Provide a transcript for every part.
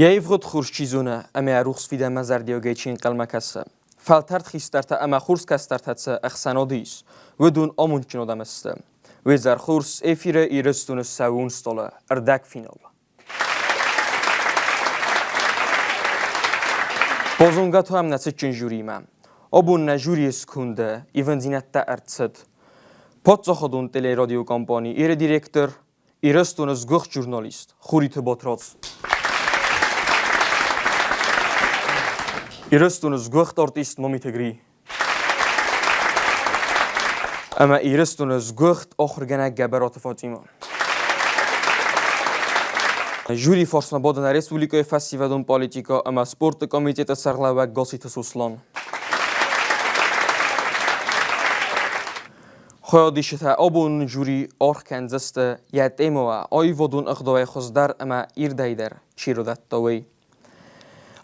Йӕ ивгъуыд хорз чи зоны ӕмӕ йӕ рухс фидӕнмӕ зӕрдиагӕй чи ӕнхъӕлмӕ кӕсы, фӕлтӕрд хистӕртӕ ӕмӕ хорз кӕстӕртӕ цы ӕхсӕнады ис, уыдон амондджын адӕм сты. Уе зӕр хорз эфиры Ирыстоны сӕууон стъолы ӕрдӕгфинал. Базонгӕ та нӕ цытджын жюриимӕ. Абон нӕ жюрийы сконды ивындзинӕдтӕ ӕрцыд. Паддзахадон телерадиокомпани Иры директор Ирыстоны сгуыхт журналист Хуриты Батрадз. Ирыстоны сгуыхт артист Мамиты Гри. Ӕмӕ Ирыстоны сгуыхт ахуыргӕнӕг Гӕбӕраты Фатимӕ. Жюри фарсмӕ бады нӕ республикӕйы фӕсивӕдон политикӕ ӕмӕ спорты комитеты сӕргълӕууӕг Гасситы Сослан. Хайадисджытӕ абон жюри аргъ кӕндзысты йӕ темӕ аивадон ӕгъдауӕй хуыздӕр ӕмӕ ирдӕйдӕр чи рдӕтта, уый.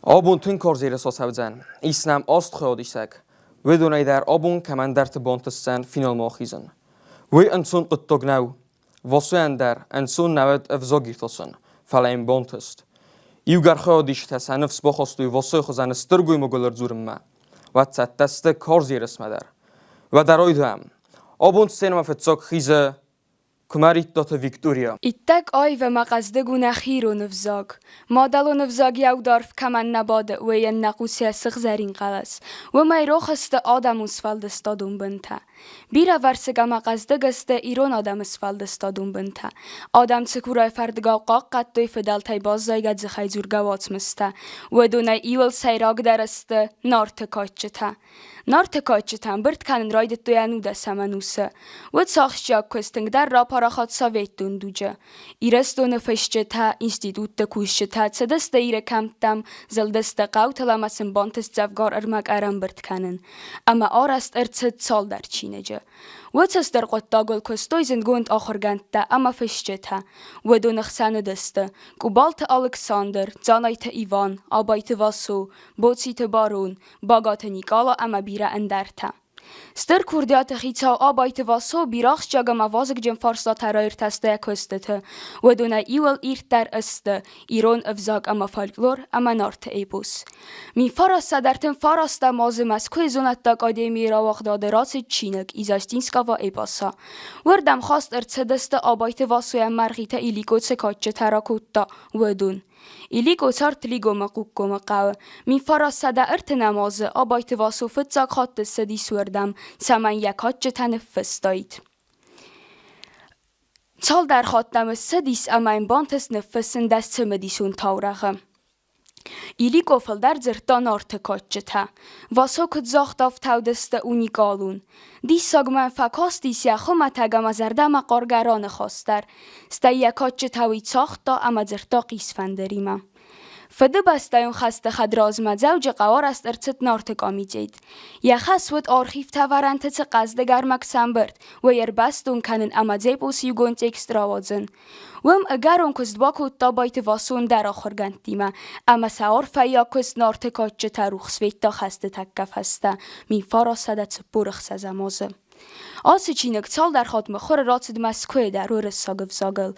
Абон тынг карз ерыс ацӕудзӕн. Ис нӕм аст хайадисӕг. Уыдонӕй дӕр абон кӕмӕндӕрты бантысдзӕн финалмӕ ахизын. Уый ӕнцон хъуыддаг нӕу. Васойӕн дӕр ӕнцон нӕ уыд ӕвзаг иртасын, фӕлӕ йын бантыст. Иугӕр хайадисджытӕ сӕ ныфс бахастой Васойы хуызӕн стыр гоймагыл ӕрдзурынмӕ, уӕд цӕттӕ сты карз ерысмӕ дӕр. Уӕдӕ райдайӕм. Абон сценӕмӕ фыццаг хизы Куымӕридтаты Виктория. Иттӕг аив ӕмӕ хъӕздыг у нӕхи ирон ӕвзаг. Мадӕлон ӕвзаг еударф кӕмӕн нӕ бады, уейӕн нӕ хъусы сыгъзӕрин хъӕлӕс. Уымӕй рох сты адӕмон сфӕлдыстадон бынтӕ. Бирӕвӕрсыг ӕмӕ хъӕздыг сты ирон адӕмы сфӕлдыстадон бынтӕ. Адӕм цыкурайы фӕрдыгау хъахъхъӕдтой фыдӕлтӕй баззайгӕ дзыхӕйдзургӕ уацмыстӕ. Уыдонӕй иуыл сӕйрагдӕр сты Нарты кадджытӕ. Нарты кадджытӕ ӕмбырд кӕнын райдыдтой ӕнудӕсӕм ӕнусы. Уыд сӕ ахсджиаг куыст тынгдӕр рапарахат советон дуджы. Ирыстоны фысджытӕ, институтты кусджытӕ цыдысты Иры кӕмттӕм, зылдысты хъӕутыл ӕмӕ сын бантыст дзӕвгар ӕрмӕг ӕрӕмбырд кӕнын. Ӕмӕ арӕзт ӕрцыд цалдӕр чиныджы. Уыцы стыр хъуыддагыл куыстой зындгонд ахуыргӕндтӕ ӕмӕ фысджытӕ. Уыдоны хсӕн уыдысты Къубалты Алыксандр, Дзанайты Иван, Абайты Васо, Боциты Барон, Багаты Никъала ӕмӕ бирӕ ӕндӕртӕ. Стыр курдиаты хицау Абайты Васо бирӕ ахсджиаг ӕмӕ вазыгджын фарстатӕ раиртӕста йӕ куыстыты. Уыдонӕй иуыл ирддӕр сты ирон ӕвзаг ӕмӕ фольклор ӕмӕ Нарты эпос. 1939 азы Мӕскуыйы зонӕдты академийы рауагъдады рацыд чиныг «Из Остинского эпоса». Уырдӕм хаст ӕрцыдысты Абайты Васойӕн Мӕргъиты Иликъо цы кадджытӕ ракодта, уыдон. Иликъо цард Тлигомы Хъугкомы хъӕуы. 1930 азы Абайты Васо фыццаг хатт ссыдис уырдӕм, цӕмӕй йӕ кадджытӕ ныффыстаид. Цалдӕр хатт ӕм ссыдис ӕмӕ йын бантыст ныффыссын дӕс цымыдисон таурӕгъы. Иликъо фылдӕр дзырдта Нарты кадджытӕ. Васо куыд загъта, афтӕ уникалон. Диссаг мӕм фӕкастис йӕ хуымӕтӕг ӕмӕ зӕрдӕмӕхъаргӕ раныхас дӕр. Стӕй йӕ кадджытӕ уый цагъта ӕмӕ дзырдта хъисфӕндыримӕ. Фыдыбӕстӕйон хӕсты хӕдразмӕ Дзӕуджыхъӕу арӕзт ӕрцыд Нарты комитет. Йӕ хӕс уыд архивтӕ ӕвӕрӕнты цы хъӕздыг ӕрмӕг сӕмбырд, уый ӕрбӕстон кӕнын ӕмӕ депосы иугонд текст рауадзын. Уым ӕгӕрон куыст бакодта Абайты Васон дӕр ахуыргӕндтимӕ ӕмӕ сӕ арфӕйаг куыст Нарты кадджытӕ рухс федта хӕсты тӕккӕ фӕстӕ 1946 азы. Ацы чиныг цалдӕр хатт мыхуыры рацыд Мӕскуыйы дӕр уырыссаг ӕвзагыл.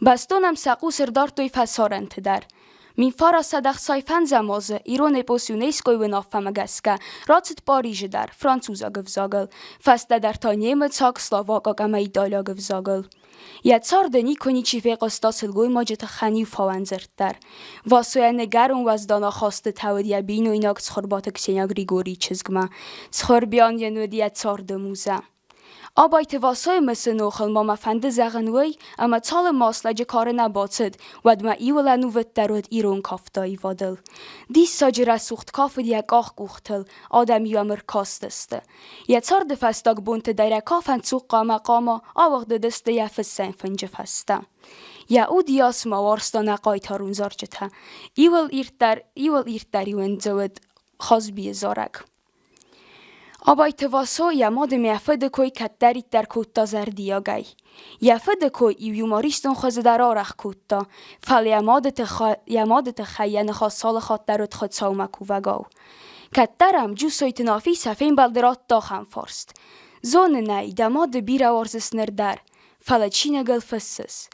Бӕстон ӕм сӕ хъус ӕрдардтой фӕсарӕнты дӕр. 1965 азы ирон эпос ЮНЕСКО-йы уынаффӕмӕ гӕсгӕ рацыд Парижы дӕр французаг ӕвзагыл, фӕстӕдӕр та немыцаг, словакаг ӕмӕ италиаг ӕвзагыл. Йӕ царды никуы ничи фехъуыста сылгоймаджы тыххӕн иу фауӕн дзырд дӕр. Васойӕн ӕгӕрон уӕздан ахастытӕ уыд йӕ бинойнаг Цхуырбаты Ксения Григорийы чызгмӕ. Цхуырбиан йын уыд йӕ царды музӕ. Абайты Васойы мысыны охыл ма мӕ фӕнды зӕгъын уый, ӕмӕ цалынмӕ аслӕджы кары нӕ бацыд, уӕдмӕ иуыл ӕнувыддӕр уыд ирон кафты аивадыл. Диссаджы рӕсугъд кафыд йӕ къах-къухтыл, адӕм-иу ӕм ӕркастысты. Йӕ царды фӕстаг бонты дӕр йӕ кафӕн цухъхъа ӕмӕ хъама ауыгъд уыдысты йӕ фыссӕн фынджы фӕстӕ. Йӕ уд йасмӕ уарзта нӕ хъайтарон зарджытӕ. Иуыл ирддӕр, иуыл ирддӕр-иу ын дзы уыд Хазбийы зарӕг. Абайты Васо йӕ мады мӕ фыды кой кӕддӕриддӕр кодта зӕрдиагӕй. Йӕ фыды кой-иу юмористон хуызы дӕр арӕх кодта, фӕлӕ йӕ мады тыххӕй, йӕ мады тыххӕй йӕ ныхас цалы хатт дӕр уыд Хуыцаумӕ кувӕгау. Кӕддӕр ӕм Джусойты Нафи сӕ фембӕлды радта ахӕм фарст: Зонын ӕй, дӕ мады бирӕ уарзыс ныр дӕр, фӕлӕ чиныгыл фыссыс.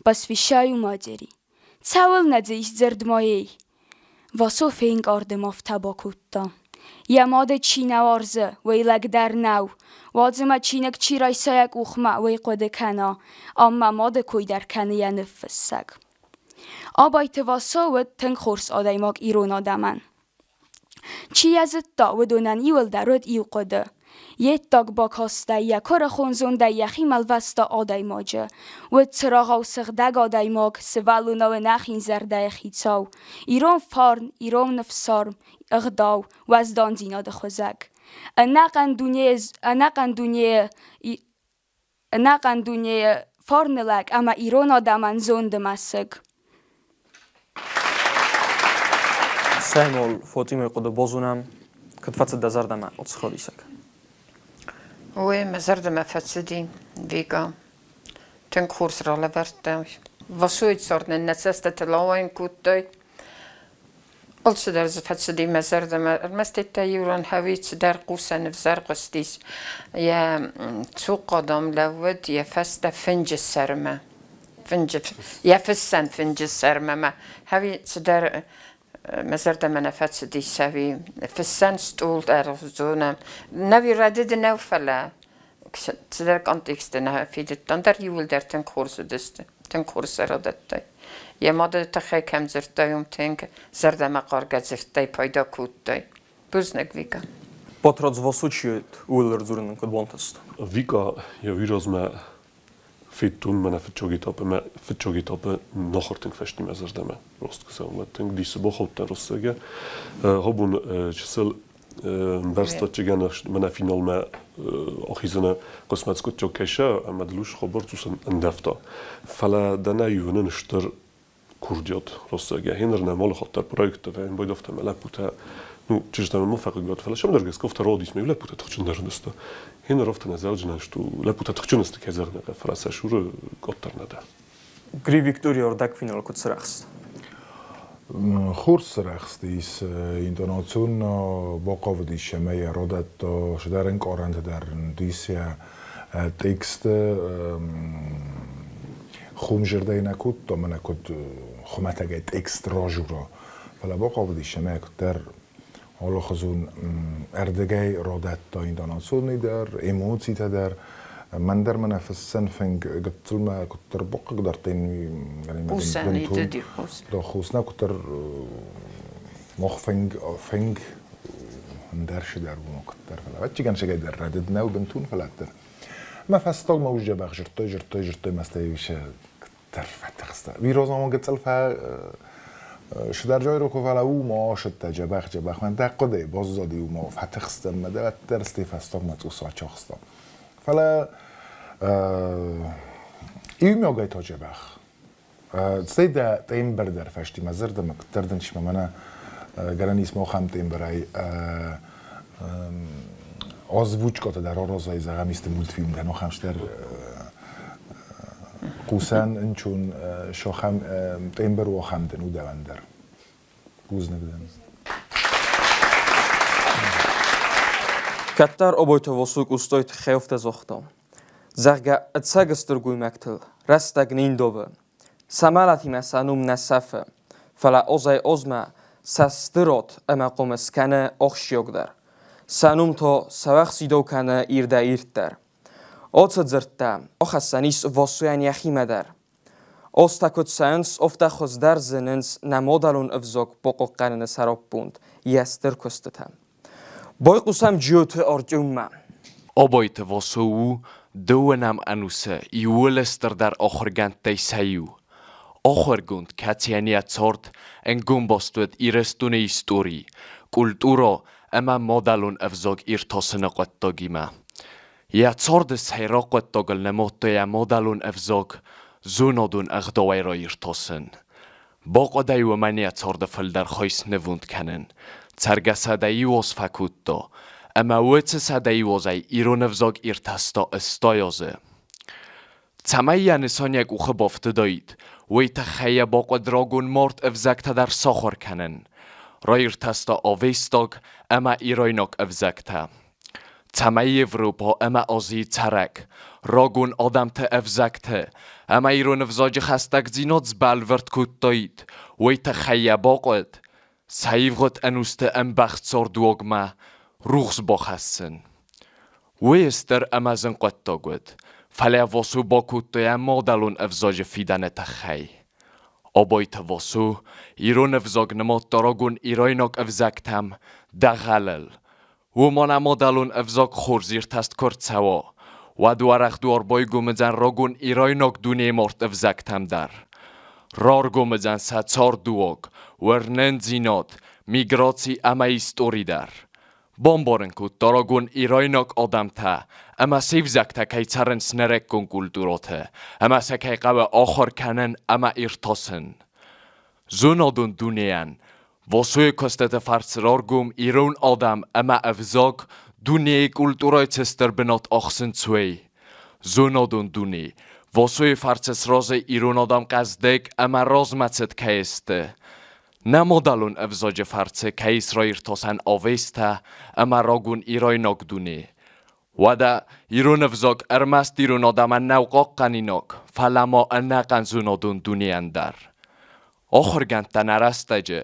Посвящаю матери. Цӕуылнӕ дзы ис дзырд моей? Васо фенкъард ӕмӕ афтӕ бакодта: Йӕ мады чи нӕ уарзы, уый лӕг дӕр нӕу. Уадз ӕмӕ чиныг чи райса йӕ къухмӕ, уый хъуыды кӕна, ам мӕ мады кой дӕр кӕны йӕ ныффыссӕг. Абайты Васо уыд тынг хорз адӕймаг ирон адӕмӕн. Чи йӕ зыдта, уыдонӕн иуылдӕр уыд иу хъуыды: йе ддаг бакастӕй йӕ куырыхон зондӕй йӕхимӕ лвӕста адӕймаджы. Уыд цырагъау сыгъдӕг адӕймаг, сывӕллонау ӕнӕхин зӕрдӕйы хицау, ирон фарн, ирон ныфсарм, ӕгъдау, уӕздандзинады хуызӕг. Ӕнӕхъӕн дунейы фарны лӕг ӕмӕ ирон адӕмӕн зонды мӕсыг. Сӕмол Фотимой хъуыды бозунӕм, куыд фӕцыд дӕ зӕрдӕмӕ отсходисӕг? Ой, мӕ зӕрдӕмӕ фӕцыди, Вика. Тынг хорз ралӕвӕрдта. Васойы цард нын нӕ цӕстытыл ауайын кодтай. Алцыдӕр дзы фӕцыди мӕ зӕрдӕмӕ, ӕрмӕст та иу ран хауи цыдӕр хъусӕн ӕвзӕр хъуыстис. Йӕ цухъхъа, дам, лӕууыд йӕ фӕстӕ фынджы сӕрмӕ. Фынджы, йӕ фыссӕн фынджы сӕрмӕ мӕ хауи цыдӕр мӕ зӕрдӕмӕ нӕ фӕцыдис ӕви фыссӕн стъол дӕр зонӕм. Нӕуи рӕдыд нӕу, фӕлӕ цыдӕр контексты нӕ фидыдтон дӕр иууылдӕр тынг хорз уыдысты, тынг хорз сӕ радӕттой. Йӕ мады тыххӕй кӕм дзырдтай, уым тынг зӕрдӕмӕхъаргӕ дзырдтӕй пайда кодтай. Бузныг, Вика. Батрадз Васучи уыллӕрдзурын куыд бантыст? Вика йӕ уый размӕ федтон мӕнӕ фыццаг этапы, мӕ фыццаг этапы нахуыр тынг фӕсти мӕ зӕрдӕмӕ. Рост куы тынг дисы бахаудтӕн рӕстӕгӕ. Абон чысыл Бӕрстӕччигӕн мӕнӕ финалмӕ ахизыны хъысмӕт скъуыддзаг кӕса ӕмӕ дыл ус хабар цусан ӕндӕвта. Фӕлӕ дӕ нӕ ивынын стыр курдиат рӕстӕгӕ. Хеныр нӕм алы хатт дӕр проекттӕ вӕййын байдӕфтӕ мӕ лӕппутӕ, ну, чызджытӕ мӕ ма фӕхъыггад, фӕлӕ сӕм гӕсгӕ афтӕ радис, мӕ лӕппутӕ тыхджындӕр сты. Хеныр афтӕ нӕ зӕгъджынӕн сты, лӕппутӕ тыхджын сты, кӕй зӕгъын ӕй фӕлӕ сӕ суры къаддӕр нӕ дӕ. Гри Виктория ӕрдӕгфиналы куыд сырӕхст? Хорз сырӕхстис интонацион бахъавыдис ӕмӕ йӕ радӕтта цыдӕр ӕнкъарӕнтӕ дӕр уыдис йӕ тексты хомзӕрдӕй нӕ кодта, мӕнӕ куыд хуымӕтӕгӕй текст ражура, фӕлӕ бахъавыдис ӕмӕ куыддӕр алыхуызон ӕрдӕгӕй радӕтта интонационный дӕр, эмоцитӕ дӕр. Мӕн дӕр мӕнӕ фыссӕн фынг гыццылмӕ куыддӕр бахъыгдардтон, хъус нӕ куыддӕр мох фынг фынг ӕндӕр цыдӕр уымӕ куыддӕр, фӕлӕ ӕвӕццӕгӕн сӕгӕй дӕр рӕдыд нӕу бынтон, фӕлӕ дӕр. Мӕ фӕстагмӕ ус дзӕбӕх жырдтой, жырдтой, жырдтой, мӕ стӕй куыддӕр фӕтыхста. Уый гыццыл фӕ Сыдӕрджойро куы фӕлӕ у ма асыдтӕ дзӕбӕх-дзӕбӕх, мӕн дӕ хъуыдыйы баззади уымӕ фӕтыхстӕн мӕ дӕр стӕй фӕстагмӕ цъус ачахста. Фӕлӕ иумиагӕй та дзӕбӕх. Стӕй дӕ тембр дӕр фӕстимӕ зӕрдӕмӕ куыддӕр дын ис мӕнӕ гӕнӕн ис махӕм тембрӕй озвучкӕтӕ дӕр аразай, зӕгъӕм, исты мультфильм дӕр ахӕм стӕр Хъусӕн ӕнчун сохӕм тембр уохӕм дын удӕвӕн дӕр. Бузныг дын. Кӕддӕр Обойты Восук устой тыххӕй загъта, зӕгъгӕ, ӕцӕг стыр гоймӕгтыл рӕстӕг не ндовы, сӕ мӕлӕтимӕ сӕ ном нӕ сӕфы, фӕлӕ озӕй-озмӕ сӕ стырод ӕмӕ хъомыс кӕны ахсджиагдӕр, сӕ ном та сӕуӕхсидау кӕны ирдӕй-ирддӕр. Оцы дзырдтӕ ахӕссӕн ис Вассойӕн йӕхимӕ дӕр. Озтӕ куыд цӕуынц, афтӕ хуыздӕр зынынц нӕ мадӕлон ӕвзаг бахъахъхъӕныны сӕраппонд йе стыр куыстытӕ. Байхъусӕм Джиоты Артеммӕ. Абайты Васо у дыууынӕм ӕнусы иууыл стырдӕр ахуыргӕндтӕй сӕ иу. Ахуыргонд, кӕцыйӕн йӕ цард ӕнгом баст уыд Ирыстоны истори, культурӕ ӕмӕ мадӕлон ӕвзаг иртасыны хъуыддагимӕ. Йӕ царды сӕйраг хъуыддагыл нымадта йӕ мадӕлон ӕвзаг зонадон ӕгъдауӕй раиртасын. Бахъуыд ӕй уымӕн йӕ царды фылдӕр хай снывонд кӕнын. Цӕргӕ 101 аз фӕкодта, ӕмӕ уыцы 101 азӕй ирон ӕвзаг иртӕста 80 азы. Цӕмӕй йӕ нысан йӕ къухы бафтыдаид, уый тыххӕй йӕ бахъуыд рагон мард ӕвзӕгтӕ дӕр сахуыр кӕнын. Раиртӕста авестаг ӕмӕ ирайнаг ӕвзӕгтӕ. Цӕмӕй Европӕ ӕмӕ Азийы цӕрӕг рагон адӕмты ӕвзӕгты ӕмӕ ирон ӕвзаджы хӕстӕгдзинад сбӕлвырд кодтаид, уый тыххӕй йӕ бахъуыд. Сӕ ивгъуыд ӕнусты ӕмбӕхст цардуагмӕ рухс бахӕссын. Уый стыр ӕмӕ зын хъуыддаг уыд, фӕлӕ Васо бакодта йӕ мадӕлон ӕвзаджы фидӕны тыххӕй. Абайты Васо ирон ӕвзаг нымадта рагон ирайнаг ӕвзӕгтӕм дӕгъӕлыл. Уымӕн ӕ мадӕлон ӕвзаг хорз иртӕст куы рцӕуа, уӕд уӕрӕх дуар байгом уыдзӕн рагон ирайнаг дунейы мард ӕвзӕгтӕм дӕр. Раргом уыдзӕн сӕ цардуаг, уырнындзинад, миграци ӕмӕ истори дӕр. Бамбарын кодта рагон ирайнаг адӕмтӕ ӕмӕ се взӕгтӕ кӕй цӕрынц нырыккон культурӕты ӕмӕ сӕ кӕй хъӕуы ахуыр кӕнын ӕмӕ иртасын. Зонадон дунейӕн Васойы куыстыты фӕрцы раргом ирон адӕм ӕмӕ ӕвзаг дунейы культурӕйы цы стыр бынат ахсынц, уый. Зонадон дуне Васойы фӕрцы сразы ирон адӕм хъӕздыг ӕмӕ размӕцыд кӕй сты. Нӕ мадӕлон ӕвзаджы фӕрцы кӕй ис раиртасӕн Авестӕ ӕмӕ рагон ирайнаг дуне. Уӕдӕ ирон ӕвзаг ӕрмӕст ирон адӕмӕн нӕу хъахъхъӕнинаг, фӕлӕ ма ӕнӕхъӕн зонадон дунейӕн дӕр. Ахуыргӕндтӕ нӕ рӕстӕджы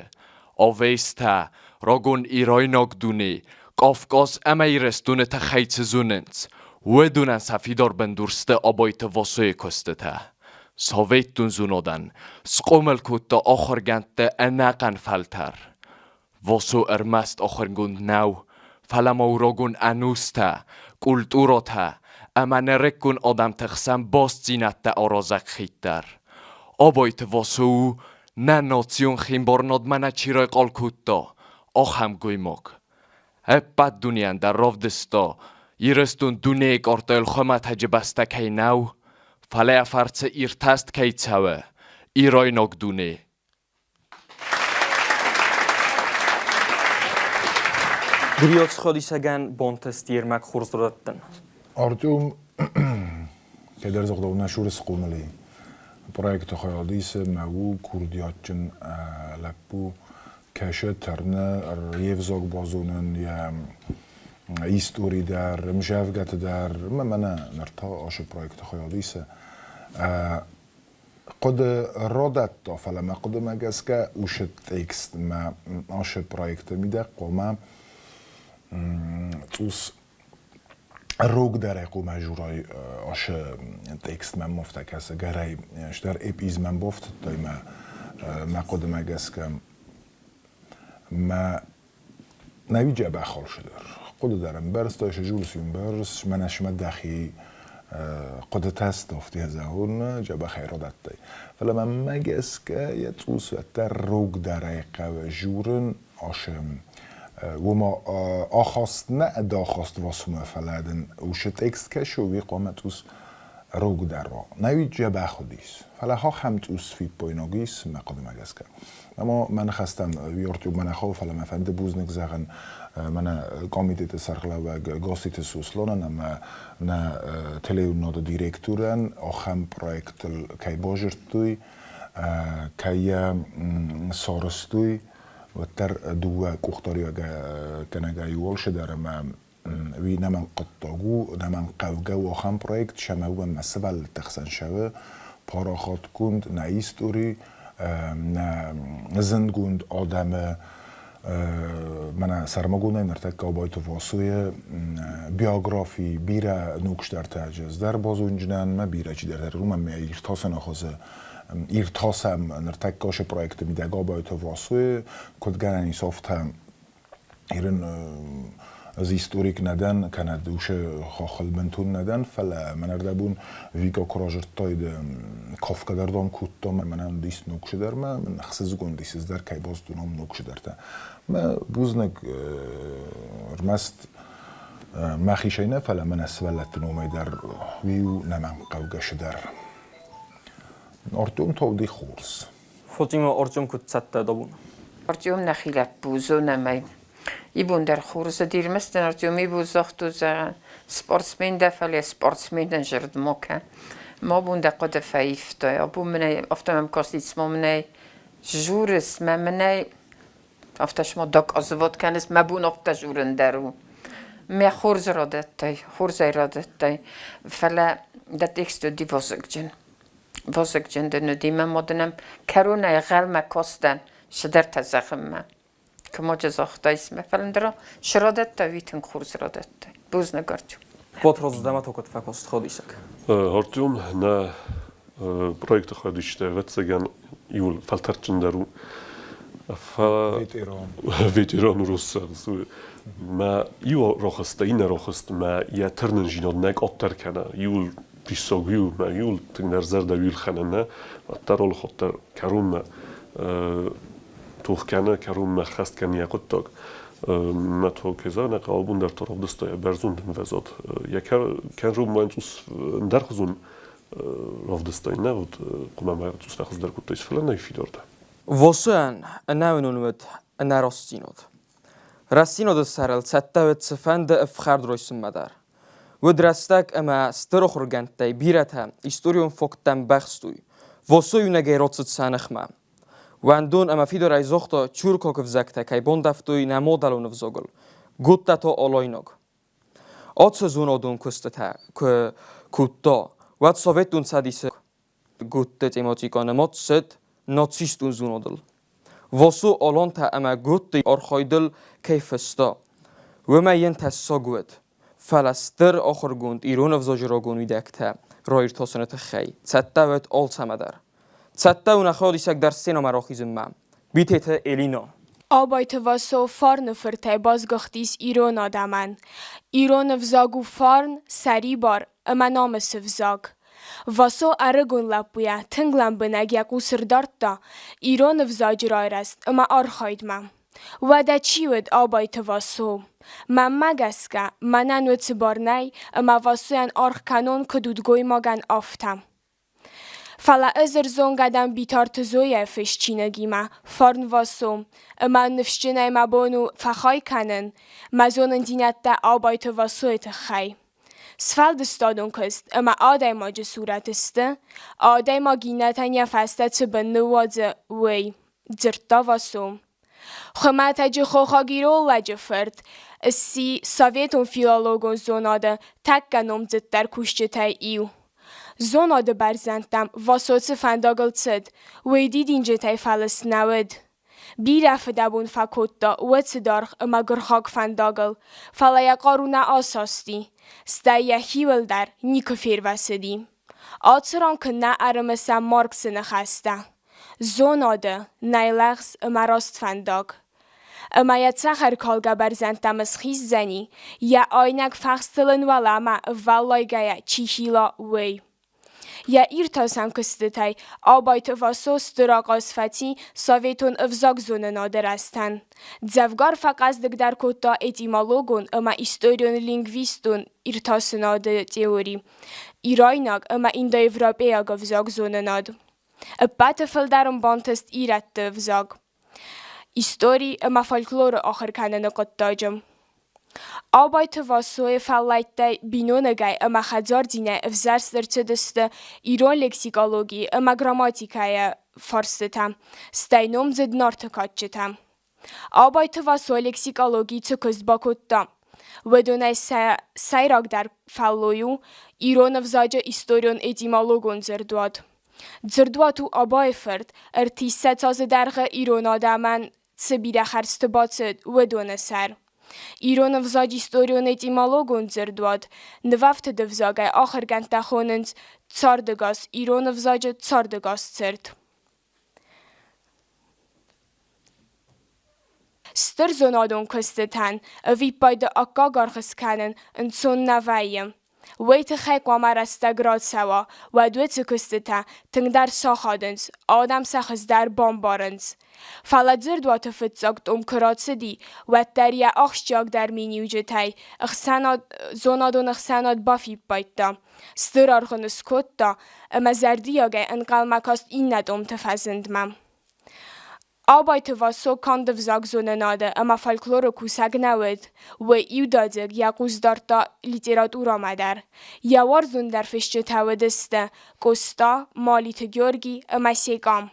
Авестӕ, рагон ирайнаг дуне, Кавказ ӕмӕ Ирыстоны тыххӕй цы зонынц, уыдонӕн сӕ фидар бындур сты Абайты Васойы куыстытӕ. Советон зонадӕн схъомыл кодта ахуыргӕндты ӕнӕхъӕн фӕлтӕр. Васо ӕрмӕст ахуыргонд нӕу, фӕлӕ ма у рагон ӕнустӕ, культурӕтӕ ӕмӕ нырыккон адӕмты хсӕн бастдзинӕдтӕ аразӕг хид дӕр. Абайты Васо у, нӕ национ химбарынадмӕ нӕ чи райхъал кодта, ахӕм гоймаг. Ӕппӕт дунейӕн дӕр равдыста, Ирыстон дунейы картӕйыл хуымӕтӕджы бӕстӕ кӕй нӕу, фӕлӕ йӕ фӕрцы иртӕст кӕй цӕуы ирайнаг дуне. Гриот сходисӕгӕн бонтӕсти ермак хорз раттын. Артем кӕддӕр загъдау нӕ Шуры схъомыл проекты хайад исы мӕ у курдиатджын лӕппу, кӕсы, тырны йе взаг базонын, йӕ истори дӕр, ӕмзӕвгӕты дӕр, ӕмӕ мӕнӕ ныр та ацы проекты хайад исы. Хъуыды родӕтта, фӕлӕ мӕ хъуыдымӕ гӕсгӕ уыцы текст мӕ ацы проекты мидӕг хъуамӕ цъус рогдӕрӕй хъуамӕ журай ацы текстмӕ мофтӕ кӕсы гӕрӕй стӕр эпизмӕн бафтыдтай мӕ мӕ хъуыдымӕ гӕсгӕ мӕ Нӕуиджӕ баххуырсыдӕр. Хъуыды дӕр ӕмбӕрстой, сызулыс ӕмбӕрс, мӕнӕ сымӕ дӕхи хъуыдытӕ стофти зӕгъун дзӕбӕхӕй родадтӕй. Фӕлӕ мӕмӕ гӕсгӕ йӕ цъус уӕддӕр рогдӕрӕй хъӕуы журын асы уома ахаст нӕ ӕдахаст васумӕ, фӕлӕ дын уыцы текст кӕсы, уый хъуамӕ цъус рогдӕр уа. Нӕуи дзӕбӕх уыдис, фӕлӕ ахӕм цъус фиппойнаг ис мӕ хъуыдымӕ гӕсгӕ. Ӕма мӕ ныхӕстӕм Артур мӕнӕ хъӕуы, фӕлӕ мӕ фӕнды бузныг зӕгъын мӕнӕ комитеты сӕргълӕууӕг Госиты Суслонӕн ӕмӕ нӕ телеуынынады директорӕн ахӕм проектыл кӕй базырдтой, кӕй йӕ сарӕзтой, уӕддӕр дыууӕ къухдариуӕггӕнӕгӕй уӕлсыдӕр ӕмӕ уый ӕнӕмӕнгхъуыддаг у, ӕнӕмӕнгхъӕугӕ у ахӕм проект, сӕмӕ уымӕн мӕ сывӕллӕтты хсӕн цӕуы парахатгонд нӕ истори, нӕ зындгонд адӕмы мӕнӕ сӕрмагондӕй ныртӕккӕ Абайты Васойы биографи бирӕ ногстӕртӕ ӕз дӕр базонджынӕн, мӕ бирӕ чидӕртӕ уымӕн мӕ иртасӕн хуызы иртасӕм ныртӕккӕ ацы проекты мидӕг Абайты Васойы, куыд гӕнӕн ис, афтӕ Ирын ӕз историк нӕ дӕн, кӕнӕ уыцы хохыл бынтон нӕ дӕн, фӕлӕ мӕнӕрдӕбон Вика куы разырдтаид, кафгӕ дӕр дам кодта, мӕнӕн дис ног цыдӕрмӕ, мын ӕхсызгон дис ӕз дӕр кӕй базыдтон ам ног цыдӕртӕ. Мӕ бузныг ӕрмӕст мӕхицӕй нӕ, фӕлӕ мӕнӕ сывӕллӕтты номӕй дӕр уый у нӕмӕнгхъӕугӕ цыдӕр. Артем та уыди хорз. Фотима Артем куыд цӕттӕ дӕ бон? Артем нӕхи лӕппу зонӕм ӕй. Ибон дӕр хорз уыд ӕрмӕст Артем ибон загъта, зӕгъӕн, спортсмен дӕ, фӕлӕ спортсменӕн зӕрд ма кӕ. Ма бон дӕ хъуыды фӕивтай. Абон мын ӕй, афтӕ мӕм касти, цыма мын ӕй журыс, мӕ мын ӕй афтӕ цыма доказывать кӕныс, мӕ бон афтӕ журын дӕр у. Мӕ хорз радӕттай, хорзӕй радӕттай, фӕлӕ дӕ текст уыди вазыгджын. Вазыгджын дын уыди, мӕ мадынӕн кӕронӕй гъӕлмӕ кастӕн цыдӕртӕ зӕгъынмӕ. Кымоджы загътайс мӕ, фӕлӕ ныр срадӕтта, уый тынг хорз радӕтта. Бузныг, Артем. Потрозздӕмӕ куыд фӕкост ходисӕг? Артем нӕ проекты хайадисджытӕ, ӕвӕццӕгӕн, иуыл фӕлтӕрдджындӕр у. Ветеран. Ветеран уруссаг. Мӕ иу рохӕстӕ, иннӕ рохӕст мӕ йӕ тырнындзинад нӕ къаддӕр кӕна. Иуыл диссаг уил, мӕ иуыл тынгдӕр зӕрдӕ уил хӕнӕн нӕ, уӕддӕр олыходдӕр кӕронмӕ тох кӕны, кӕронмӕ хӕст кӕны йӕ хъуыддаг. Мӕ то кеза нӕ хъӕуы дӕр то равдыста йӕ бӕрзонд ӕмвӕзад. Йӕ кӕронмӕ цъус ӕндӕрхуызон равдыста нӕ вот хъуамӕ ма цъус фӕхуыздӕр кодтаис, фӕлӕ нӕ фидар дӕ. Восуӕн ӕнӕуынон уыд ӕнӕрастдзинад. Рӕстдзинады сӕрыл цӕттӕ уыд цыфӕнды ӕфхӕрд райсынмӕ дӕр. Уыд рӕстӕг ӕмӕ стыр ахуыргӕндтӕй бирӕтӕ историон факттӕм бӕхстой. Восо иунӕгӕй рацыд сӕ ныхмӕ. Уӕндон ӕмӕ фидарӕй загъта, тюркаг ӕвзӕгтӕ кӕй бандӕвтой нӕ мадӕлон ӕвзагыл, гуттӕ та алайнаг. Ацы зонадон куыстытӕ куы кодта, уӕд Советон Цӕдисы гутты тематикӕ нымад цыд нацистон зонадыл. Васо алантӕ ӕмӕ гутты архайдыл кӕй фыста, уымӕй йын тӕссаг уыд, фӕлӕ стыр ахуыргонд ирон ӕвзаджы рагон уидӕгтӕ раиртасыны тыххӕй цӕттӕ уыд алцӕмӕ дӕр. Цӕттӕ у нӕ хайадисӕг дӕр сценӕмӕ рахизынмӕ. Битеты Элина. Абайты Васо фарны фыртӕй басгуыхтис ирон адӕмӕн. Ирон ӕвзаг у фарн, сӕрибар ӕмӕ намысы взаг. Васо ӕрыгон лӕппуйӕ тынг лӕмбынӕг йӕ хъус ӕрдардта ирон ӕвзаджы райрӕзт ӕмӕ архайдмӕ. Уӕдӕ чи уыд Абайты Васо? Мӕнмӕ гӕсгӕ, мӕнӕн уыцы бар нӕй, ӕмӕ Васойӕн аргъ кӕнон куыд удгоймагӕн, афтӕ. Фӕлӕ ӕз ӕрзонгӕ дӕн Битарты Зояйы фыст чиныгимӕ «Фарн Васо», ӕмӕ ныфсджынӕй мӕ бон у фӕхай кӕнын мӕ зонындзинӕдтӕ Абайты Васойы тыххӕй. Сфӕлдыстадон куыст ӕмӕ адӕймаджы сурӕт сты, адӕймаг иннӕтӕн йӕ фӕстӕ цы бын ныууадзы, уый, дзырдта Васо. Хуымӕтӕджы хохаг ирон лӕджы фырт сси советон филологон зонады тӕккӕ номдзыддӕр кусджытӕй иу. Зонады бӕрзӕндтӕм Васо цы фӕндагыл цыд, уый дидинджытӕй фӕлыст нӕ уыд. Бирӕ фыдӕбон фӕкодта уыцы даргъ ӕмӕ гуыргъахъ фӕндагыл, фӕлӕ йӕ хъару нӕ асасти, стӕй йӕхиуыл дӕр никуы фервӕсыди. Ацы ран куыннӕ ӕрымысӕм Марксы ныхӕстӕ: Зонады нӕй лӕгъз ӕмӕ раст фӕндаг. Ӕмӕ йӕ цӕхӕркалгӕ бӕрзӕндтӕм ысхиздзӕни, йӕ айнӕг фӕхстыл ын уӕлӕмӕ ӕввӕллайгӕйӕ чи хила, уый. Йӕ иртасӕн куыстытӕй Абайты Васо стыр ахъаз фӕци советон ӕвзагзонынады рӕзтӕн. Дзӕвгар фӕхъӕздыгдӕр кодта этимологон ӕмӕ историон-лингвистон иртасынады теори, ирайнаг ӕмӕ индоевропейаг ӕвзагзонынад. Ӕппӕты фылдӕр ын бантыст ирӕтты ӕвзаг, истори ӕмӕ фольклоры ахуыр кӕныны хъуыддаджы. Абайты Васойы фӕллӕйттӕй биноныгӕй ӕмӕ хӕдзардзинӕй ӕвзӕрст ӕрцыдысты ирон лексикологи ӕмӕ грамматикӕйы фарстытӕ, стӕй номдзыд Нарты кадджытӕ. Абайты Васо лексикологийы цы куыст бакодта, уыдонӕй сӕ сӕйрагдӕр фӕллой у ирон ӕвзаджы историон-этимологон дзырдуат. Дзырдуат у Абайы-фырт ӕртиссӕдз азы дӕргъы ирон адӕмӕн цы бирӕ хӕрзты бацыд, уыдоны сӕр. Ирон ӕвзаджы историон-этимологон дзырдуат нывӕфтыд ӕвзагӕй ахуыргӕндтӕ хонынц цардӕгас ирон ӕвзаджы цардӕгас цырт. Стыр зонадон куыстытӕн ӕвиппайды аккаг аргъ скӕнын ӕнцон нӕ вӕййы. Уый тыххӕй хъуамӕ рӕстӕг рацӕуа, уӕд уыцы куыстытӕ тынгдӕр сахадынц, адӕм сӕ хуыздӕр бамбарынц. Фӕлӕ дзырдуаты фыццаг том куы рацыди, уӕддӕр йӕ ахсджиагдӕр миниуджытӕй ӕхсӕнад, зонадон ӕхсӕнад бафиппайдта, стыр аргъ ын скодта ӕмӕ зӕрдиагӕй ӕнхъӕлмӕ каст иннӕ томты фӕзындмӕ. Абайты Васо канд ӕвзагзонынады ӕмӕ фольклоры кусӕг нӕ уыд, уый иудадзыг йӕ хъус дардта литературӕмӕ дӕр. Йӕ уарзондӕр фысджытӕ уыдысты Къоста, Малиты Георги ӕмӕ Секъа.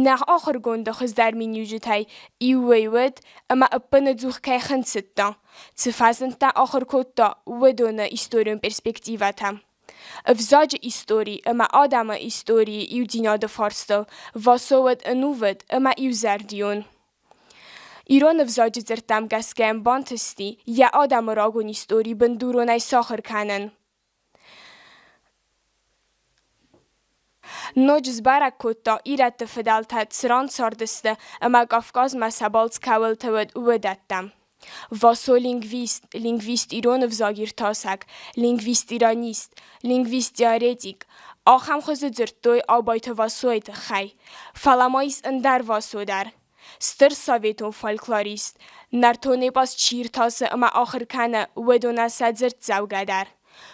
Нӕ ахуыргонды хуыздӕр миниуджытӕй иу уый уыд, ӕмӕ ӕппынӕдзух кӕй хынцыдта, цы фӕзындтӕ ахуыр кодта, уыдоны историон перспективӕтӕ. Ӕвзаджы истори ӕмӕ адӕмы историйы иудзинады фарстыл Васо уыд ӕнувыд ӕмӕ иузӕрдион. Ирон ӕвзаджы дзырдтӕм гӕсгӕ йын бантысти йӕ адӕмы рагон истори бындуронӕй сахуыр кӕнын. Ноджы сбӕрӕг кодта, ирӕтты фыдӕлтӕ цы ран цардысты ӕмӕ Кавказмӕ сӕ балц кӕуылты уыд, уыдӕттӕ. Васо лингвист, лингвист ирон ӕвзагиртасӕг, лингвист-иранист, лингвист-теоретик ахӕм хуызы дзырдтой Абайты Васойы тыххӕй. Фӕлӕ ма ис ӕндӕр Васо дӕр. Стыр советон фольклорист, нӕртон эпос чи иртасы ӕмӕ ахуыр кӕны, уыдонӕн сӕ дзырддзӕугӕ дӕр.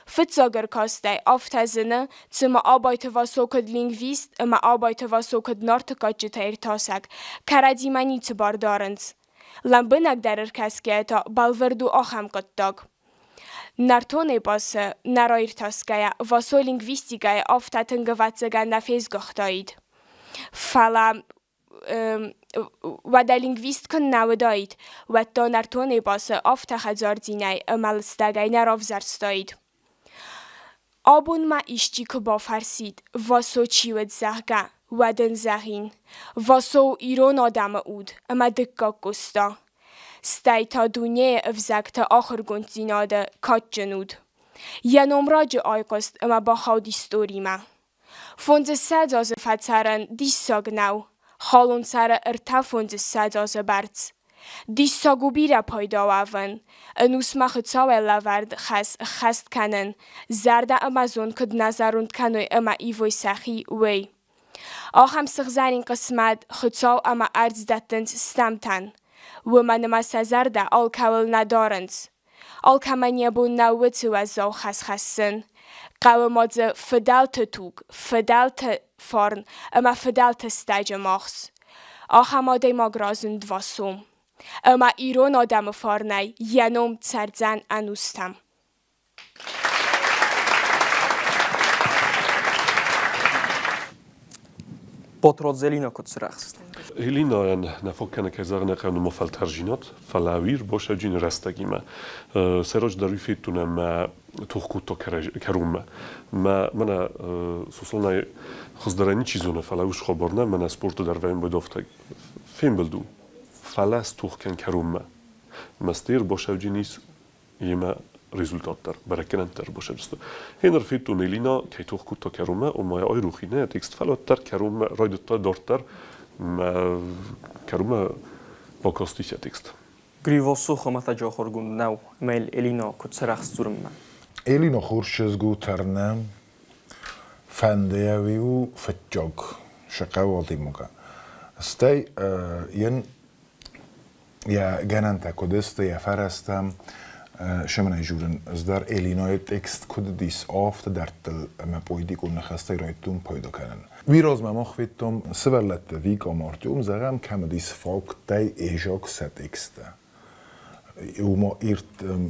Фыццаг ӕркастӕй афтӕ зыны, цыма Абайты Васо куыд лингвист ӕмӕ Абайты Васо куыд Нарты кадджытӕ иртасӕг, кӕрӕдзимӕ ницы бар дарынц. Лӕмбынӕгдӕр ӕркӕсгӕйӕ та бӕлвырд у ахӕм хъуыддаг. Нӕртон эпосы нӕ раиртасгӕйӕ, Васо лингвистикӕйы афтӕ тынг ӕвӕццӕгӕн нӕ фесгуыхтаид. Фӕлӕ уӕдӕ лингвист куыннӕ уыдаид, уӕд та нӕртон эпосы афтӕ хӕдзардзинӕй ӕмӕ лыстӕгӕй нӕ равзӕрстаид. Абон ма исчи куы бафӕрсид, Васо чи уыд, зӕгъгӕ, уӕд ын зӕгъин: Васо у ирон адӕмы уд ӕмӕ дыккаг Къоста. Стӕй та дунейы ӕвзӕгты ахуыргонддзинады кадджын уд. Йӕ ном раджы айхъуыст ӕмӕ бахауд историмӕ. Фондзыссӕдз азы фӕцӕрын диссаг нӕу, халон цӕры ӕртӕфондзыссӕдз азы бӕрц. Диссаг у бирӕ пайда уӕвын, ӕнусмӕ Хуыцауӕй лӕвӕрд хӕс ӕххӕст кӕнын, зӕрдӕ ӕмӕ зонд куыд нӕ зӕронд кӕной ӕмӕ ивой сӕхи, уый. Ахӕм сыгъзӕрин хъысмӕт Хуыцау ӕмӕ ӕрдз дӕттынц стӕмтӕн, уымӕн ӕмӕ сӕ зӕрдӕ алкӕуыл нӕ дарынц. Алкӕмӕн йӕ бон нӕу уыцы уӕззау хӕс хӕссын. Хъӕуы ма дзы фыдӕлты туг, фыдӕлты фарн ӕмӕ фыдӕлты стӕджы магъз. Ахӕм адӕймаг разынд Васо. Ӕмӕ ирон адӕмы фарнӕй йӕ ном цӕрдзӕн ӕнустӕм. Потродз Элина куыд сырӕхст? Элинайӕн нӕ фаг кӕны, кӕй зӕгъын ӕй хъӕуы, фӕлтӕрдзинад, фӕлӕ уый ӕрбасӕджын рӕстӕгимӕ. Сӕйраджыдӕр уый федтон ӕмӕ тох кодта кӕронмӕ. Мӕ мӕнӕ Сосланӕй хуыздӕрӕй ничи зоны, фӕлӕ ус хабар нӕ, мӕнӕ спорты дӕр вӕййын байдавта фембӕлд у. Фӕлӕ стох кӕн кӕронмӕ. Мӕсты ӕрбасӕджын ис Йемӕ результат дӕр, бӕрӕггӕнӕнтӕ дӕр басӕрстой. Гъеныр федтон Элина, кӕй тох кодта кӕронмӕ, ома айрох и нӕ текст, фӕлӕ уӕддӕр кӕронмӕ райдыдта дарддӕр мӕ кӕронмӕ бакастис йӕ текст. Гривосу хуымӕтӕджы ахуыргонд нӕу, ӕмӕ йыл Элина куыд сарӕхст дзурынмӕ? Элина хорз чызг у, тӕрнӕ, фӕнды йӕ уый у фыццаг, сӕ хъӕуы адӕймагӕн. Стӕй йын йӕ гӕнӕнтӕ куыд сты, йӕ фӕрӕзтӕ Шемынӕй журын ӕз дӕр Элинойы текст куыд уыдис, афтӕ дӕрдтыл ӕмӕ поэтикон ныхӕстӕй райдыдтон пайда кӕнын. Уый размӕ мах федтам сывӕллӕтты Вик ӕмӕ Артем, зӕгъӕм, кӕм уыдис факттӕй ӕзаг сӕ тексттӕ. Уымӕ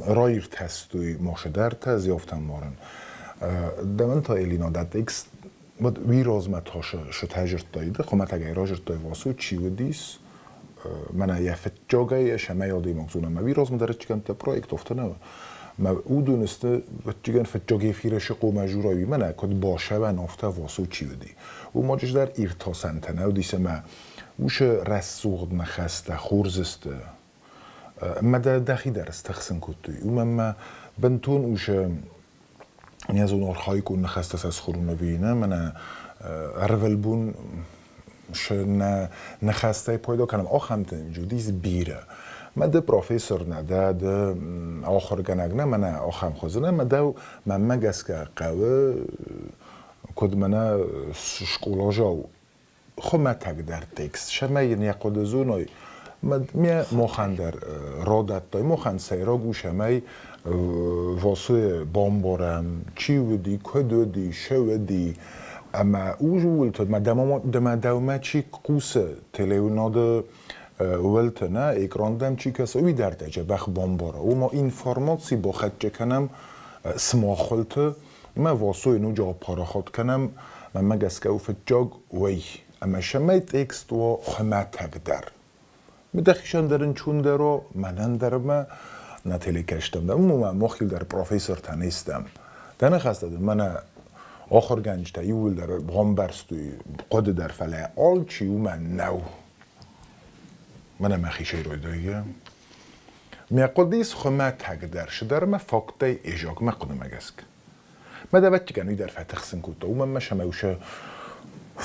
раиртӕстой машидӕртӕ зиафтӕмбарын. Дӕуӕн та, Элина, дӕ текст уӕд уый размӕ та сытӕ хуымӕтӕгӕй разырдтай Васо чи уыдис, мӕнӕ йӕ фыццагӕй сӕмӕй адӕймаг зона мӕ уый размӕ дӕр ӕччигӕнттӕ проект афтӕ нӕ мӕ уыдон сты ӕччигӕн фыццаг эфиры сыкъомӕ журайы мӕнӕ куыд басӕвӕн афтӕ Васо чи уыди. Уым ноджыдӕр иртасӕнтӕ нӕ уыдис ӕмӕ уыцы рӕсугъд ныхӕстӕ хорз сты. Ӕмӕ дӕ дӕхи дӕр стыхсын кодтой. Уымӕн мӕ бынтон усы не зон архаикон ныхӕстӕ сӕ схорун ӕви нӕ, мӕнӕ ӕрвылбон нӕ ныхӕстӕй пайда кӕнӕм, ахӕмтӕ уыдис бирӕ. Мӕ ды профессор нӕ дӕ, ды ахуыргӕнӕг нӕ, мӕнӕ ахӕм хуызы нӕ, мӕ дӕу мӕнмӕ гӕсгӕ хъӕуы, куыд мӕнӕ скъоладзау хуымӕтӕгдӕр текст, цӕмӕй йын йӕ хъуыды зоной. Ме мохӕн дӕр родӕттой, мохӕн сӕйраг у, цӕмӕй Васойы бамбарӕм, чи уыди, куыд уыди, цы уыди. Ӕмӕ ууылты мӕ дӕумӕ чи хъусы телеуынады уылты, нӕ, экран дӕм чи кӕсы, уый дӕр дӕ дзӕбӕх бамбара. Уымӕ информаци бахӕццӕ кӕнӕм сымахуылты, Ӕмӕ Васойы ноджы апарахат кӕнӕм, мӕнмӕ гӕсгӕ у фыццаг уый, ӕмӕ цӕмӕй текст уа хуымӕтӕгдӕр. Дӕхицӕн дӕр ӕнцондӕр у, мӕнӕн дӕр ӕмӕ нӕ телекӕстӕм дӕр, уымӕ мах дӕр профессортӕ не стӕм. Дӕ ныхӕстӕ дын мӕнӕ ахуыргӕнджытӕ иууылдӕр бамбӕрстой хъуыды дӕр, фӕлӕ алчи уымӕн нӕу. Мӕнӕ мӕхи сӕйройдайгӕ. Мӕ хъуыдис хуымӕтӕгдӕр цыдӕр мӕ факттӕй ӕзаг мӕ хъуыдымӕ гӕсгӕ. Мӕ ӕвӕццӕгӕн уый дӕр фӕтыхсын кодта, уымӕн мӕ сӕмӕ усе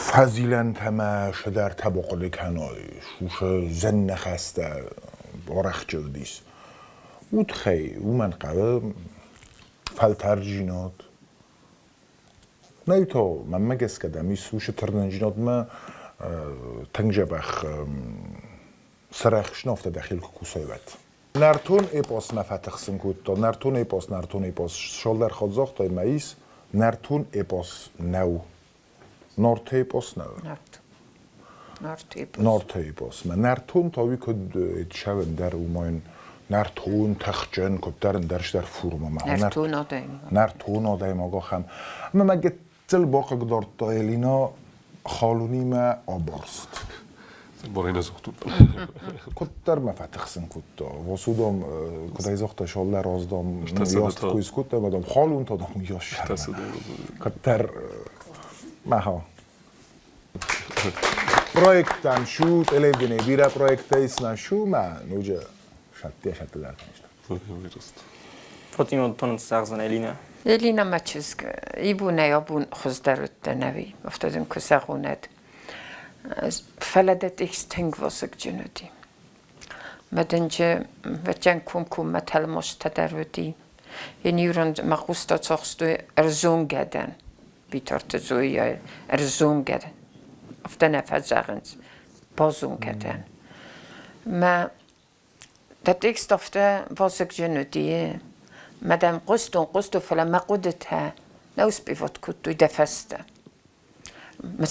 фӕзилӕнтӕ мӕ цыдӕртӕ бахъуыды кӕной, усе зӕннӕхӕстӕ арӕхджы уыдис. Удхӕй уымӕн хъӕуы фӕлтӕрддзинад. Нӕ то, мӕнмӕ гӕсгӕ дам ис уыцы тырнындзинадмӕ тынг дзӕбӕх сарӕхсын афтӕ дӕхи куы кусай, уӕд. Нӕртон эпос мӕ фӕтыхсын кодта. Нӕртон эпос, нӕртон эпос. Цалдӕр хатт загътай мӕ ис, нӕртон эпос нӕу. Нарты эпос нӕу. Нарты эпос. Нарты эпос. Мӕ нӕртон та уый куыд ӕндӕр уымӕн нӕртон, тыхджын, куыддӕр ӕндӕр цыдӕр формӕ. Нӕртон адӕймаг. Нӕртон адӕймаг ахӕм. Ӕмӕ мӕ гыццыл бахъыгдардта Элина халонимӕ абарст. Барина загътут. Куыддӕр мӕ фӕтыхсын кодта. Восудом, куыд ӕй загъта, шаллӕ раздам, яст куы скодта, ӕмӕ дам халон та дам уыйас Куыддӕр мӕ Проекттӕм шу, телевидение бирӕ проекттӕ ис нӕ шу, мӕ ноджы сӕтте сӕтте дӕр кӕнис. Фатима тонын зӕгъдзӕн Элина. Элина мӕ чызг, ибонӕй абон хуыздӕр уыдтӕн ӕви, афтӕ дын куы зӕгъон ӕд. Фӕлӕ дӕ текст тынг вазыгджын уыди. Мӕ дынджы вӕччӕн комкоммӕ тӕлмацтӕ дӕр уыди. Йын иу мӕ хъустӕ цахстой ӕрзонгӕ дӕн. Битарты Зояйы ӕрзонгӕ дӕн. Афтӕ нӕ фӕзӕгъынц, базонгӕ дӕн. Мӕ дӕ текст афтӕ вазыгджын уыди. Мӕ дӕм хъуыстон, хъуыстон, фӕлӕ мӕ хъуыдытӕ нӕ успевать кодтой дӕ фӕстӕ.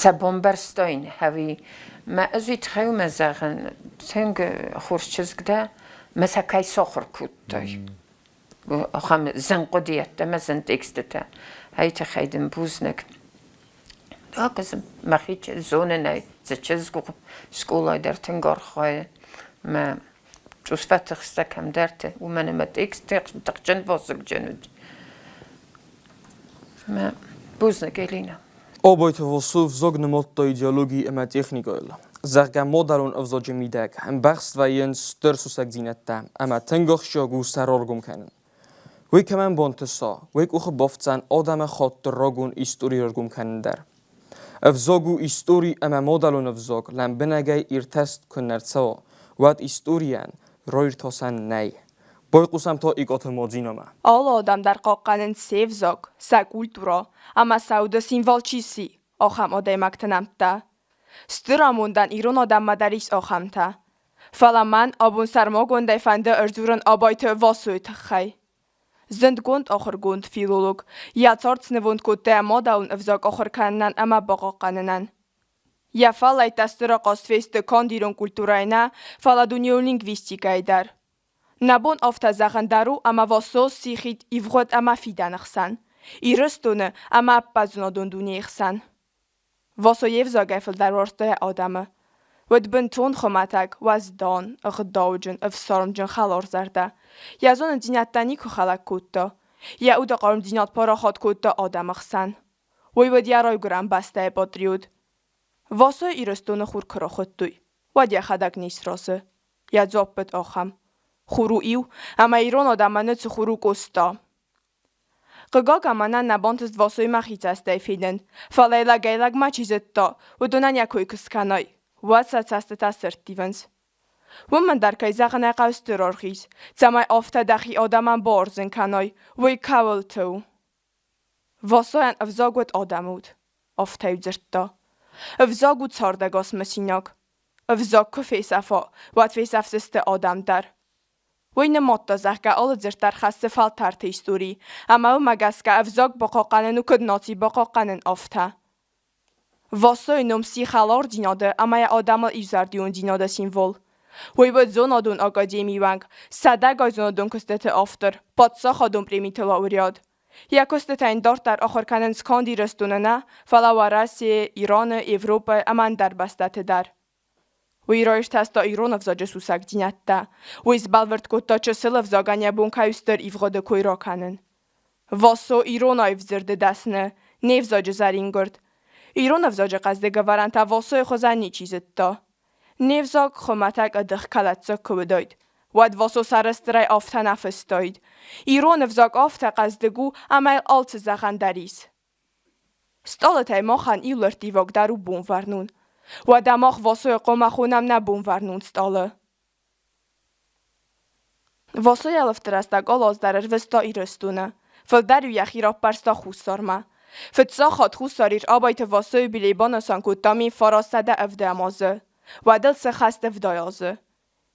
Сӕ бамбӕрстаин, ӕви мӕ ӕз уый тыххӕй уымӕн зӕгъын, тынг хорз чызг дӕ, мӕ сӕ кӕй сахуыр кодтай. Ахӕм зын хъуыдыйӕдтӕ мӕ зын текстытӕ. Ай тыххӕй дын бузныг. Так, ӕз мӕхи зонын ӕй, цы чызг у, скъолайы дӕр тынг архайы. Мӕ цъус фӕтыхстӕ кӕмдӕрты, уымӕн ӕмӕ текст тыхджын вазыгджын уыд. Мӕ бузныг, Элина. Абайты Васо ӕвзаг нымадта идеологи ӕмӕ техникӕйыл. Зӕгъгӕ, мадӕлон ӕвзаджы мидӕг ӕмбӕхст вӕййынц стыр сусӕгдзинӕдтӕ ӕмӕ тынг ахсджиаг у сӕ раргом кӕнын. Уый кӕмӕн бантыса, уый къухы бафтдзӕн адӕмы хатты рагон истори раргом кӕнын дӕр. Ӕвзаг у истори ӕмӕ мадӕлон ӕвзаг лӕмбынӕгӕй иртӕст куы нӕ рцӕуа, уӕд историйӕн раиртасӕн нӕй. Байхъусӕм та Икъаты Мадзинӕмӕ. Алы адӕм дӕр хъахъхъӕнынц се взаг, сӕ культурӕ ӕмӕ сӕ уды символ чи сси, ахӕм адӕймӕгты нӕмттӕ. Стыр амондӕн ирон адӕммӕ дӕр ис ахӕмтӕ. Фӕлӕ мӕн абон сӕрмагондӕй фӕнды ӕрдзурын Абайты Васойы тыххӕй. Зындгонд ахуыргонд, филолог, йӕ цард снывонд кодта йӕ мадӕлон ӕвзаг ахуыр кӕнынӕн ӕмӕ бахъахъхъӕнынӕн. Йӕ фӕллӕйттӕ стыр ахъаз фесты канд ирон культурӕйы нӕ, фӕлӕ дунеон лингвистикӕйы дӕр. Нӕ бон афтӕ зӕгъӕн дӕр у, ӕмӕ Васо сси хид ивгъуыд ӕмӕ фидӕны хсӕн, Ирыстоны ӕмӕ ӕппӕтзонадон дунейы хсӕн. Васо йе взагӕй фылдӕр уарзта йӕ адӕмы. Уыд бынтон хуымӕтӕг, уӕздан, ӕгъдауджын, ӕфсармджын, хӕларзӕрдӕ. Йӕ зонындзинӕдтӕ никуы хӕлӕг кодта. Йӕ уды хъармдзинад парахат кодта адӕмы хсӕн. Уый уыд йӕ райгуырӕн бӕстӕйы патриот. Васо Ирыстоны хур куы рахуыдтой, уӕд йӕхӕдӕг не сразы. Йӕ дзуапп уыд ахӕм: Хур у иу, ӕмӕ ирон адӕмӕн цы хур у Къоста. Хъыгагӕн, мӕнӕн нӕ бантыст Васоимӕ хицӕстӕй фенын, фӕлӕ лӕгӕй-лӕгмӕ чи зыдта, уыдонӕн йӕ кой куы скӕнай, уӕд сӕ цӕстытӕ сӕрттивынц. Уымӕн дӕр, кӕй зӕгъын ӕй хъӕуы, стыр аргъ ис, цӕмӕй афтӕ дӕхи адӕмӕн бауарзын кӕнай, уый кӕуылты у. Васойӕн ӕвзаг уыд адӕмы уд, афтӕ-иу дзырдта. Ӕвзаг у цардӕгас мысинаг. Ӕвзаг куы фесӕфа, уӕд фесӕфдзысты адӕм дӕр. Уый нымадта, зӕгъгӕ, алы дзырд дӕр хӕссы фӕлтӕрты истори, ӕмӕ уымӕ гӕсгӕ ӕвзаг бахъахъхъӕнын у куыд наци бахъахъхъӕнын, афтӕ. Васойы ном сси хӕлардзинады ӕмӕ йӕ адӕмыл иузӕрдиондзинады символ. Уый уыд зонадон академийы уӕнг, сӕдӕгай зонадон куыстыты автор, паддзахадон премиты лауреат. Йӕ куыстытӕ йын дарддӕр ахуыр кӕнынц канд Ирыстоны нӕ, фӕлӕ Уӕрӕсейы, Ираны, Европӕйы ӕмӕ ӕндӕр бӕстӕты дӕр. Уый раиртӕста ирон ӕвзаджы сусӕгдзинӕдтӕ. Уый сбӕлвырд кодта чысыл ӕвзагӕн йӕ бон кӕй у стыр ивгъуыды кой ракӕнын. Васо ирон аив дзырды дӕсны, не взаджы зӕрингуырд. Ирон ӕвзаджы хъӕздыг ӕвӕрӕнтӕ Васойы хуызӕн ничи зыдта. Не взаг хуымӕтӕг ӕдых кӕлӕддзаг куы уыдаид, уӕд Васо сӕрыстырӕй афтӕ нӕ фыстаид: Ирон ӕвзаг афтӕ хъӕздыг у, ӕмӕ йыл алцы зӕгъӕн дӕр ис. Стъалытӕй махӕн иу ӕрттиваг дӕр у Бонвӕрнон. Уӕдӕ мах Васойы хъуамӕ хонӕм нӕ Бонвӕрнон стъалы. Васо йӕ лӕфты рӕстӕг алы аз дӕр ӕрвыста Ирыстоны. Фылдӕр-иу йӕхи раппӕрста Хуссармӕ. Фыццаг хатт Хуссар Ир Абайты Васо юбилей банысан кодта 1970 азы. Уӕд ыл сӕххӕст 70 азы.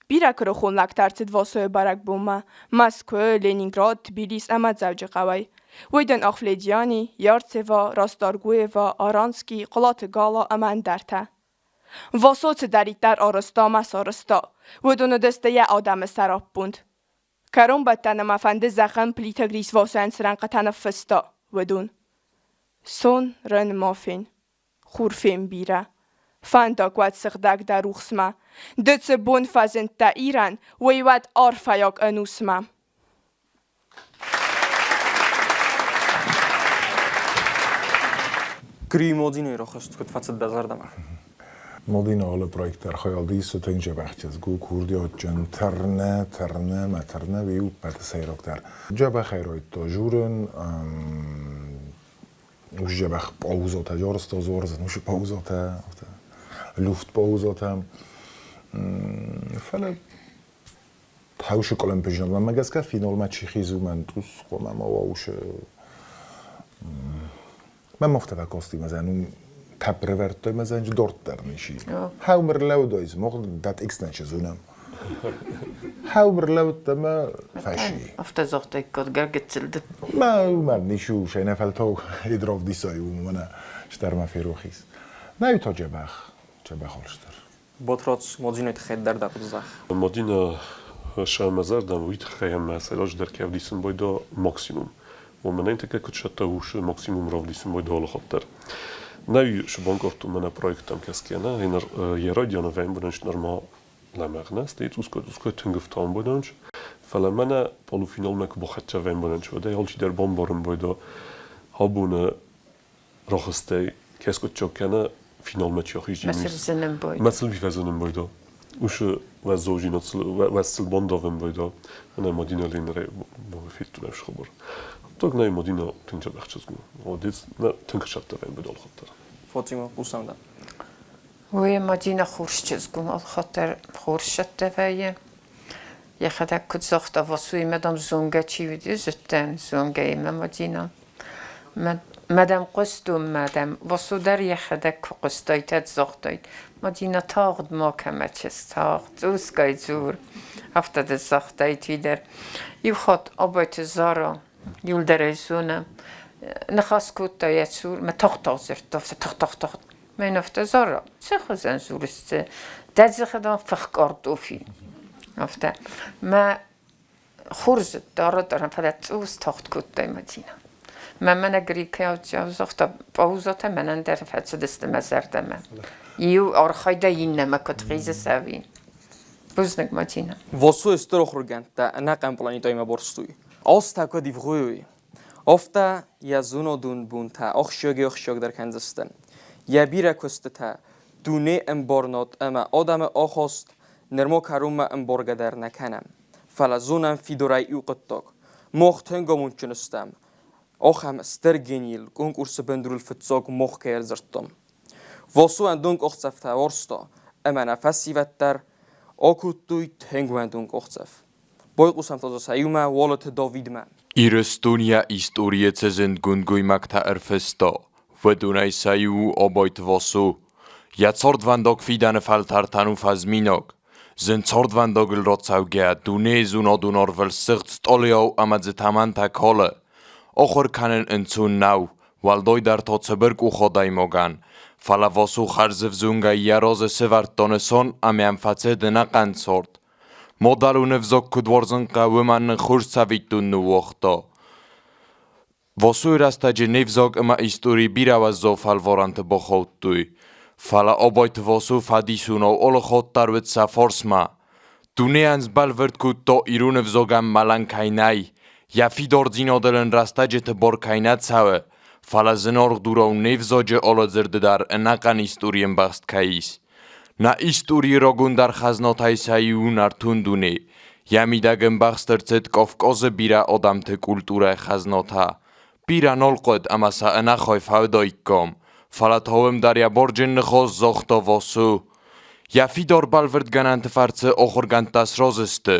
Бирӕ куырыхон лӕгтӕ ӕрцыд Васойы бӕрӕгбонмӕ Мӕскуы, Ленинград, Тбилис ӕмӕ Дзӕуджыхъӕуӕй. Уый дын Ахвледиани, Ярцева, Расторгуева, Аранский, Хъуылаты Гала ӕмӕ ӕндӕртӕ. Васо цыдӕриддӕр арӕзта ӕмӕ сарӕзта, уыдон уыдысты йӕ адӕмы сӕраппонд. Кӕронбӕттӕны мӕ фӕнды зӕгъын Плиты Грис Васойӕн цы рӕнхъытӕ ныффыста, уыдон. Сон, рын ма фен, хур фен бирӕ. Фӕндаг уӕд сыгъдӕг дӕ рухсмӕ. Ды цы бон фӕзындтӕ Ирӕн, уый уӕд арфӕйаг ӕнусмӕ. Гри Модинойы рохст куыд фӕцыд дӕ зӕрдӕмӕ? Модина алы проект архайалды исы тынг дзӕбӕх чызг у, курдиатджын, тырны, тырны мӕ тырны, уый у ӕппӕты сӕйрагдӕр. Дзӕбӕх ӕрайдта журын, уж дзӕбӕх паузатӕ жарыста дзуардзӕн, уыцы паузатӕ, люфтпаузатӕ. Фӕлӕ Таушы къуылымпыдзинадмӕ гӕсгӕ финалмӕ чи хизы, уымӕн цъус хъуамӕ ма уа уыцы Мӕм афтӕ фӕкасти, мӕ ну тӕпп рывӕрдтой мӕ зӕнджы дарддӕр ничи. Хау мыр лӕудой, мох дат икс нӕ чызунӕм. Хау мыр лӕудта мӕ фӕши. Афтӕ загътаиккат гӕргӕццылды. Мӕ уымӕн ничи у, сӕ нӕ фӕлтау идровдисай у, мӕнӕ стӕр мӕ ферох ис. Нӕ та джӕбӕх, джӕбӕх алстӕр. Ботроц Модиной тыххӕй дӕр дӕ хъуыды зӕгъ. Модина сӕ мӕ зӕрдӕм уый тыххӕй ӕмӕ сӕйраджыдӕр ке ӕвдисын байдо максимум. Уомӕн тӕккӕ куд сӕттӕ усы максимум равдисын байдо алыхатт дӕр. Нӕ сыбанкъардтон мӕнӕ проекттӕм кӕсгӕ нӕ, еныр йӕ райдианы вӕймбынӕнч нырма лӕмӕгъ нӕ, стӕй цъусгай-цъусгай тынг ӕфтауын байдӕнч. Фӕлӕ мӕнӕ полуфиналмӕ куы бахӕццӕ вӕймбынӕнч, уӕд ӕй алчидӕр бамбарын байдо абоны рахызтӕй кӕсгуытчок кӕнӕ финалмӕ чи ахизти. Мӕсыл фӕзынын байда. Уышы уӕззаужинад уӕзсыл бандавын байда. Ӕнӕ Мадина Ленерӕй федтон ӕвс хабар. Так нӕй Мадина тынг дзӕбӕх чызг у. Молодец, нӕ тынг хсӕдта вӕймбыд алхатт дӕр. Фатима, хъусӕм дӕ. Уый Мадина хорз чызг у, алхатт дӕр хорз сӕттӕ вӕййы. Йӕхӕдӕг куыд загъта, Васоимӕ, дам, зонгӕ чи уыди, зыдтӕн зонгӕимӕ Мадина. Мадам хъуыстон, мадам, Васо дӕр йӕхӕдӕг куы хъуыстаид, уӕд загътаид: Мадина, тагъд макӕмӕ чыз, тагъд, цъусгай дзур. Афтӕ дӕр загътаид уый дӕр. Иу хатт Абайты Зара, иуылдӕр ӕй зонӕм, ныхас кодта йӕ цур, мӕ тагъд-тагъд дзырдта, афтӕ тагъд-тагъд. Мӕн афтӕ Зара, цы хуызӕн дзурыс, цы? Дӕ дзыхы, дам, фых картофи. Афтӕ. Мӕ хорз зыдта, фӕлӕ цъус тагъд кодтай, Мадинӕ. Мӕ мӕнӕ грекъау загъта, паузатӕ мӕнӕн дӕр фӕцыдысты мӕ зӕрдӕмӕ. Иу архайдӕй иннӕмӕ куыд хизыс ӕви? Бузныг, Мадинӕ. Васо стыр ахуыргӕндтӕ ӕнӕхъӕн планетӕимӕ борстой. Азтӕ куыд ивгъуыйой, афтӕ йӕ зонадон бонтӕ ахсджиагӕй-ахсджиагдӕр кӕндзысты. Йӕ бирӕ куыстытӕ, дуне ӕмбарынад ӕмӕ адӕмы ахаст нырма кӕронмӕ ӕмбаргӕ дӕр нӕ кӕнӕм. Фӕлӕ зонӕм фидарӕй иу хъуыддаг: мах тынг амондджын стӕм, ахӕм стыр генийыл конкурсы бындурыл фыццаг мах кӕй ӕрдзырдтам. Васо ӕндон къахдзӕфтӕ уарзта, ӕмӕ нӕ фӕсивӕд дӕр акодтой тынг уӕндон къахдзӕф. Байхъусӕм та дзы сӕ иумӕ Уалыты Давидмӕ. Ирыстон йӕ историйы цы зындгонд гоймӕгтӕ ӕрфыста, уыдонӕй сӕ иу у Абайты Васо. Йӕ цардвӕндаг фидӕны фӕлтӕртӕн у фӕзминаг. Зын цардвӕндагыл рацӕугӕ дунейы зонадон арвыл сыгъд стъалыйау ӕмӕ дзы тӕмӕнтӕ калы. Ахуыр кӕнын ӕнцон нӕу, уӕлдайдӕр та цыбыркъух адӕймагӕн. Фӕлӕ Васо хӕрзӕвзонгӕй йӕ разы сӕвӕрдта нысан ӕмӕ йӕм фӕцыд ӕнӕхъӕн цард. Мадӕлон ӕвзаг куыд уарзын хъӕуы, уымӕн нын хорз цӕвиттон ныууагъта. Васойы рӕстӕджы не взаг ӕмӕ истори бирӕ уӕззау фӕлварӕнты бахаудтой. Фӕлӕ Абайты Васо фӕдисонау алы хатт дӕр уыд сӕ фарсмӕ. Дунейӕн сбӕлвырд кодта, ирон ӕвзагӕн мӕлӕн кӕй нӕй, йӕ фидардзинадыл ын рӕстӕджыты бар кӕй нӕ цӕуы, фӕлӕ зынаргъ дурау не взаджы алы дзырды дӕр ӕнӕхъӕн истори ӕмбӕхст кӕй ис. Нӕ историйы рогондӕр хӕзнатӕй сӕ иу у нӕртон дуне. Йӕ мидӕг ӕмбӕхст ӕрцыд Кавказы бирӕ адӕмты культурӕйы хӕзнатӕ. Бирӕ нал хъуыд ӕмӕ сӕ ӕнӕхай фӕуыдаиккам, фӕлӕ та уым дӕр йӕ барджын ныхас загъта Васо. Йӕ фидар бӕлвырдгӕнӕнты фӕрцы ахуыргӕндтӕ сразы сты,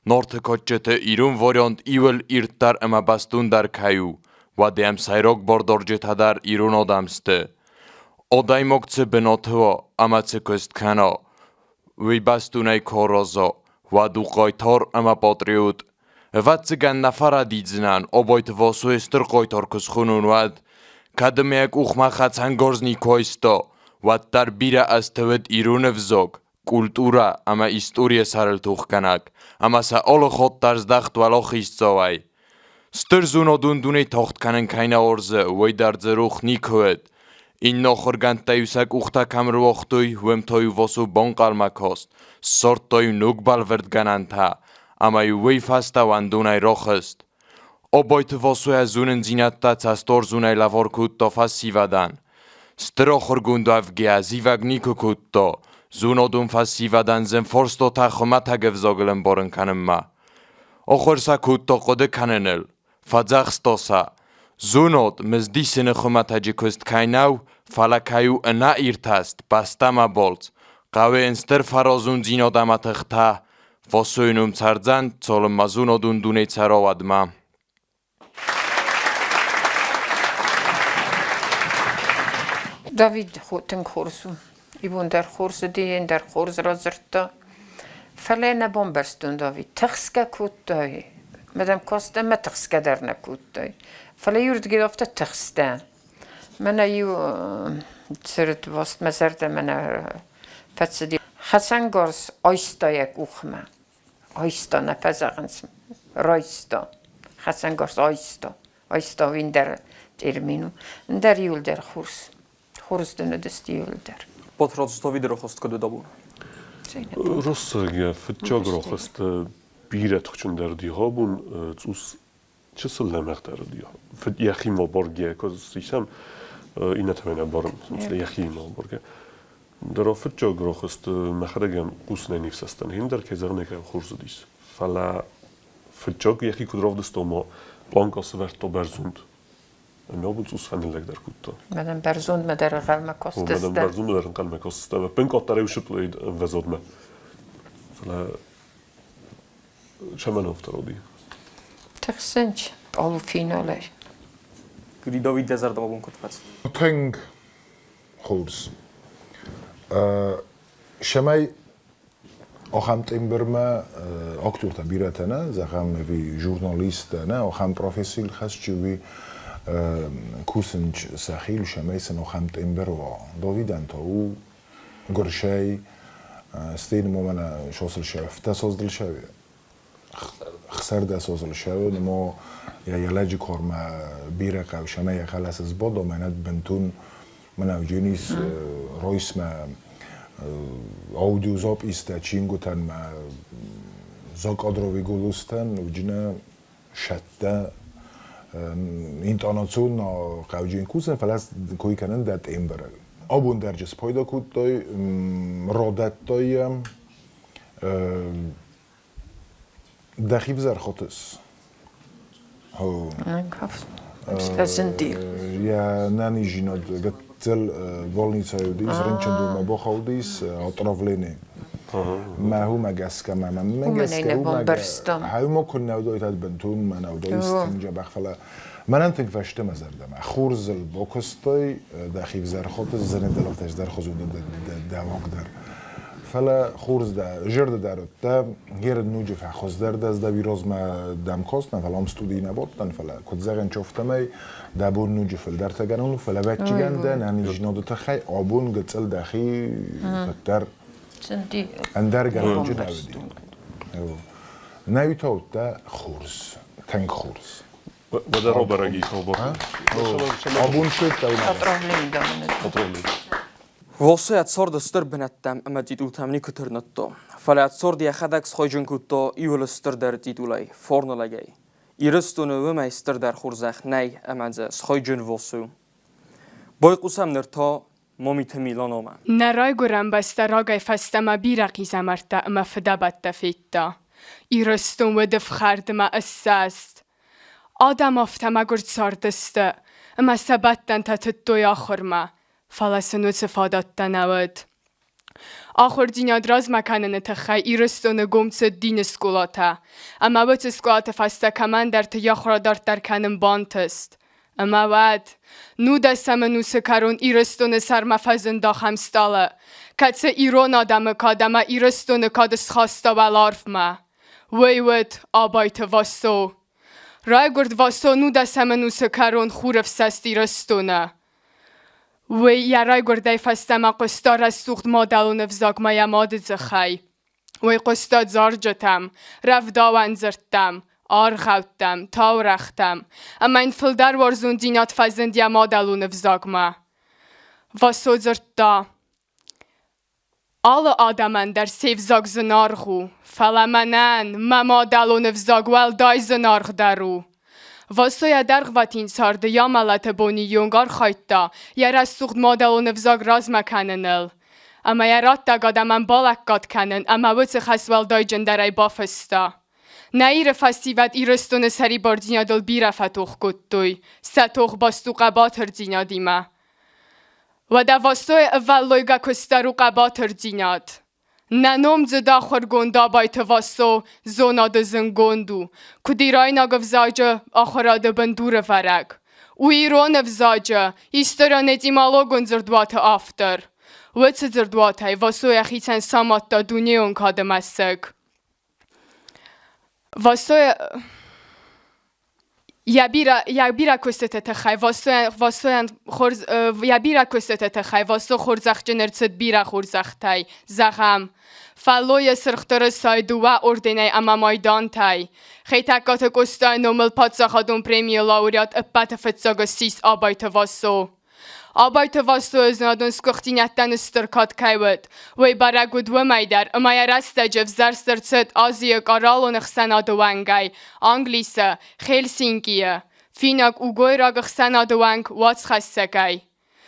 Нарты кадджыты ирон вариант иуыл ирддӕр ӕмӕ бӕстондӕр кӕй у, уӕд йӕм сӕйраг бардарджытӕ дӕр ирон адӕм сты. Адӕймаг цы бынаты уа ӕмӕ цы куыст кӕна, уый бӕстонӕй куы араза, уӕд у хъайтар ӕмӕ патриот. Ӕвӕццӕгӕн нӕ фӕрӕдидзынӕн, Абайты Васойы стыр хъайтар куы схонон, уӕд. Кӕд ӕмӕ йӕ къухмӕ хӕцӕнгарз никуы айста, уӕддӕр бирӕ азты уыд ирон ӕвзаг, культурӕ ӕмӕ историйы сӕрыл тохгӕнӕг, ӕмӕ сӕ алы хатт дӕр здӕхт уӕлахиздзауӕй. Стыр зонадон дуне тагъд кӕнын кӕй нӕ уарзы, уый дӕр дзы рох никуы уыд. Иннӕ ахуыргӕндтӕ-иу сӕ къухтӕ кӕм ӕруагътой, уым та-иу Васо банхъӕлмӕ каст, ссардта-иу ног бӕлвырдгӕнӕнтӕ, ӕмӕ-иу уый фӕстӕ уӕндонӕй рахызт. Абайты Васойӕ зонындзинӕдтӕ цӕстуарзонӕй лӕвар кодта фӕсивӕдӕн. Стыр ахуыргонд уӕвгӕйӕ зивӕг никуы кодта, зонадон фӕсивӕдӕн зын фарстатӕ хуымӕтӕг ӕвзагыл ӕмбарын кӕнынмӕ. Ахуыр сӕ кодта хъуыды кӕныныл, фӕдзӕхста сӕ, зонад мыздисыны хуымӕтӕджы куыст кӕй нӕу, фӕлӕ кӕй у ӕнӕиртӕст бӕстӕмӕ балц, хъӕуы йын стыр фӕразондзинад ӕмӕ тыхтӕ, Васойы ном цӕрдзӕн, цалынмӕ зонадон дуне цӕра, уӕдмӕ. Давид тынг хорз у. Ибон дӕр хорз уыди, ӕндӕр хорз радзырдта. Фӕлӕ нӕ бамбӕрстон, Давид, тыхсгӕ кодтай. Мадам кастӕн мӕ тыхсгӕ дӕр нӕ кодтай. Фӕлӕ иуырдыгӕй афтӕ тыхстӕ. Мӕнӕ иу цырд баст мӕ зӕрдӕмӕ нӕ фӕцыди. Хӕцӕнгарз айста йӕ къухмӕ. Айста нӕ фӕзӕгъынц, райста. Хӕцӕнгарз айста. Айста ӕндӕр термин у. Ӕндӕр иуылдӕр хорз. Хорз дын уыдысты иуылдӕр. Патрацтовиды рохост куыд уыд абон? Россӕгӕ фыццаг рохосты бирӕ тыхджындӕр уыди абон цъус чысыл лӕмӕгъдӕр уыди. Йӕхимӕ баргӕ, исӕм иннӕтӕм нӕ барын, йӕхимӕ баргӕ. Дӕр фыццаг рохосты мӕхӕдӕг ӕм хъусынӕй не фсӕстӕн. Хиндӕр кӕй зӕгъын ӕй хорз уыдис. Фӕлӕ фыццаг йӕхи куыд равдыста, ома планка сӕвӕрдта бӕрзонд. Ӕмӕ абон цъус фӕныллӕгдӕр кодта. Мадам бӕрзондмӕ дӕр ӕнхъӕлмӕ кастыстӕм. Мадам бӕрзондмӕ дӕр ӕнхъӕлмӕ кастыстӕм. Ӕппынкъаддӕр ӕй сыплыд ӕмвӕзадмӕ. Фӕлӕ цӕмӕн афтӕ уыди? Тыхсынч полуфиналӕй. Гридовый дӕ зӕрдӕмӕ бон куыд фӕцыд? Тынг хорз. Цӕмӕй Ахӕм тембрмӕ актертӕ бирӕтӕ нӕ, зӕгъӕм, ӕви журналисттӕ нӕ, ахӕм профессийыл хӕсджы уый кусынц сӕхи, цӕмӕй сын ахӕм тембр уа. Давидӕн та у гуырсӕй, стӕй нымӕ мӕнӕ сосыл сӕфтӕ создыл сӕви, хсӕрдӕ созыл сӕви, нымӕ йӕ лӕджы кормӕ бирӕ хъӕу, цӕмӕй йӕ хъӕлӕсы сбадо, мӕнӕ бынтон Мӕнӕ Дженис Ройсмӕ аудиозаписьтӕ чингуытӕн мӕ закадровый голостӕн уджынӕ сӕттӕ интонационно хъауджын кусӕн, фӕлӕ кой кӕнын дӕ тембры. Абон дӕр спайда кодтой, радӕттой йӕм. Дӕхи взӕр хотыс? Фӕзынди. Йӕ нӕниздзинад гыццыл больницӕйы уыдис, рынчындонмӕ бахаудис, отравление. Мӕ уымӕ гӕсгӕ, мӕ мӕнмӕ гӕсгӕ, уымӕ гӕсгӕ, куыннӕ уыдаид бынтон, мӕнӕ уыдаид тынг дзӕбӕх, фӕлӕ мӕнӕн тынг фӕсте мӕ зӕрдӕмӕ. Хорзыл бакуыстай, дӕхи взӕр хотыс, зӕрдӕлӕгтӕ здӕр хуыз уыд дӕ уаг дӕр. Фӕлӕ хорз дӕ зӕрдӕ дӕр уыдтӕ, геры ноджы фӕхуыздӕр дӕ ӕз дӕ размӕ дӕм кастӕн, фӕлӕ ам студийы нӕ бадтӕн, фӕлӕ куыд зӕгъӕн афтӕмӕй дӕ бон ноджы фылдӕртӕ гӕнӕн у, фӕлӕ ӕвӕццӕгӕн дӕ нӕниздзинады тыххӕй абон гыццыл дӕхи куыддӕр ӕндӕр гӕнӕнджы нӕ уыди. Нӕ уый та уыдтӕ хорз, тынг хорз. Уӕдӕ рабӕрӕг и хабар. Абон шетта Вассо йӕ царды стыр бынӕттӕм ӕмӕ титултӕм никуы тырныдта, фӕлӕ цард йӕхӕдӕг схайджын кодта иуыл стырдӕр титулӕй, фарны лӕгӕй. Ирыстоны уымӕй стырдӕр хорзӕх нӕй ӕмӕ дзы схайджын Вассо. Байхъусӕм ныр та. Момиты Милономӕ. Нӕ райгуырӕн бӕстӕ рагӕй фӕстӕмӕ бирӕ хъизӕмӕрттӕ ӕмӕ фыдӕбӕттӕ федта. Ирыстон уыд ӕфхӕрд ӕмӕ ӕссӕст. Адӕм афтӕ мӕгуыр цардысты, ӕмӕ сӕ бӕттӕнтӕ тыдтой ахуырмӕ, фӕлӕ сын уыцы фадӕттӕ нӕ уыд. Ахуырдзинад размӕ кӕныны тыххӕй Ирыстоны гом цыд дины скъолатӕ, ӕмӕ уыцы скъолаты фӕстӕ кӕмӕндӕрты йӕ ахуыр адарддӕр кӕнын бантыст. Ӕмӕ уӕд, нудӕсӕм ӕнусы кӕрон Ирыстоны сӕрмӕ фӕзынд ахӕм стъалы, кӕцы ирон адӕмы кад ӕмӕ Ирыстоны кад схаста уӕларвмӕ. Уый уыд Абайты Васо. Райгуырд Васо нудӕсӕм ӕнусы кӕрон хурӕфсӕст Ирыстоны. Уый йӕ райгуырдӕй фӕстӕмӕ хъуыста рӕсугъд мадӕлон ӕвзагмӕ йӕ мады дзыхӕй. Уый хъуыста зарджытӕм, рӕвдауӕн дзырдтӕм, аргъӕуттӕм, таурӕгътӕм, ӕмӕ йын фылдӕр уарзондзинад фӕзынд йӕ мадӕлон ӕвзагмӕ. Васо дзырдта: Алы адӕмӕн дӕр се взаг зынаргъ у, фӕлӕ мӕнӕн мӕ мадӕлон ӕвзаг уӕлдай зынаргъдӕр у. Васо йӕ дӕргъвӕтин царды йӕ мӕлӕты боны онг архайдта йӕ рӕсугъд мадӕлон ӕвзаг размӕ кӕныныл. Ӕмӕ йӕ раттӕг адӕмӕн балӕггад кӕнын ӕмӕ уыцы хӕс уӕлдайджындӕрӕй бафыста. Нӕ Иры фӕсивӕд Ирыстоны сӕрибардзинадыл бирӕ фӕтох кодтой, сӕ тох баст у хъӕбатырдзинадимӕ. Уӕдӕ Васойы ӕвӕллойгӕ куыст дӕр у хъӕбатырдзинад. Нӕ номдзыд ахуыргонд Абайты Васо зонады зынгонд у, куыд ирайнаг ӕвзаджы ахуырады бындурӕвӕрӕг. У ирон ӕвзаджы историон-этимологон дзырдуаты автор. Уыцы дзырдуатӕй Васо йӕхицӕн самадта дунеон кады мӕсыг. Васо Йӕ бирӕ, йӕ бирӕ куыстыты тыххӕй Васойӕн, Васойӕн хорз, йӕ бирӕ куыстыты тыххӕй Васо хорзӕхджын ӕрцыд бирӕ хорзӕхтӕй, зӕгъӕм, фӕллойы Сырх Тырысайы дыууӕ орденӕй ӕмӕ майдантӕй. Хетӕгкаты Къостайы номыл паддзахадон премийы лауреат ӕппӕты фыццаг ссис Абайты Васо. Абайты Васойы зонадон сгуыхтдзинӕдтӕн стыр кад кӕй уыд, уый бӕрӕг уыд уымӕй дӕр, ӕмӕ йӕ рӕстӕджы ӕвзӕрст ӕрцыд Азийы къаралон ӕхсӕнады уӕнгӕй, Англисы, Хельсинкийы, финаг-угойраг ӕхсӕнады уӕнг уацхӕссӕгӕй.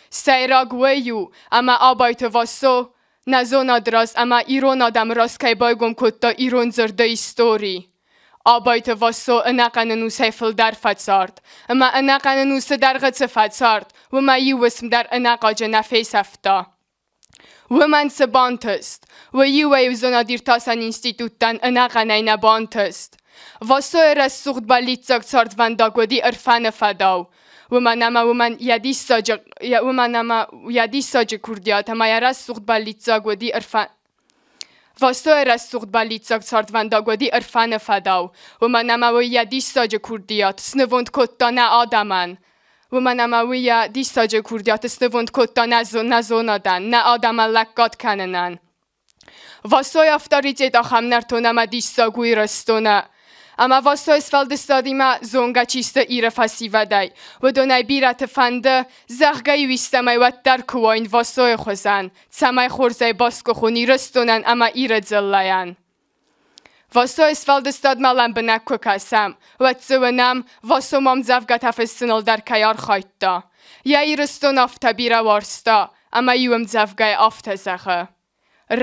Сӕйраг уый у, ӕмӕ Абайты Васо нӕ зонады раз ӕмӕ ирон адӕмы раз кӕй байгом кодта ирон дзырды истори. Абайты Васо ӕнӕхъӕн ӕнусӕй фылдӕр фӕцард, ӕмӕ ӕнӕхъӕн ӕнусы дӕргъы цы фӕцард, уымӕ иу уысм дӕр ӕнӕхъуаджы нӕ фесӕфта. Уымӕн цы бантыст, уый иуӕй-иу зонад-иртасӕн институттӕн ӕнӕхъӕнӕй нӕ бантыст. Васойы рӕсугъд бӕллиццаг цардвӕндаг уыди Ӕрфӕны фӕдау, уымӕн ӕмӕ уымӕн йӕ диссаджы, уымӕн ӕмӕ йӕ диссаджы курдиат ӕмӕ йӕ рӕсугъд бӕллиццаг уыди Ӕрфӕн Васойы рӕсугъд бӕллиццаг цардвӕндаг уыди Ӕрфӕны фӕдау, уымӕн ӕмӕ уый йӕ диссаджы курдиат снывонд кодта нӕ адӕмӕн. Уымӕн ӕмӕ уый йӕ диссаджы курдиат снывонд кодта нӕ, нӕ зонадӕн, нӕ адӕмӕн лӕггад кӕнынӕн. Васойы авторитет ахӕм нӕртон ӕмӕ диссаг у Ирыстоны. Ӕмӕ Васойы сфӕлдыстадимӕ зонгӕ чи сты Иры фӕсивӕдӕй, уыдонӕй бирӕты фӕнды, зӕгъгӕ-иу истӕмӕй уӕддӕр куы уаин Васойы хуызӕн, цӕмӕй хорзӕй басгуыхон Ирыстонӕн ӕмӕ Иры дзыллӕйӕн. Васойы сфӕлдыстадмӕ лӕмбынӕг куы кӕсӕм, уӕд дзы уынӕм, Васо ма ӕмдзӕвгӕтӕ фыссыныл дӕр кӕй архайдта. Йӕ Ирыстон афтӕ бирӕ уарзта, ӕмӕ иу ӕмдзӕвгӕйы афтӕ зӕгъы: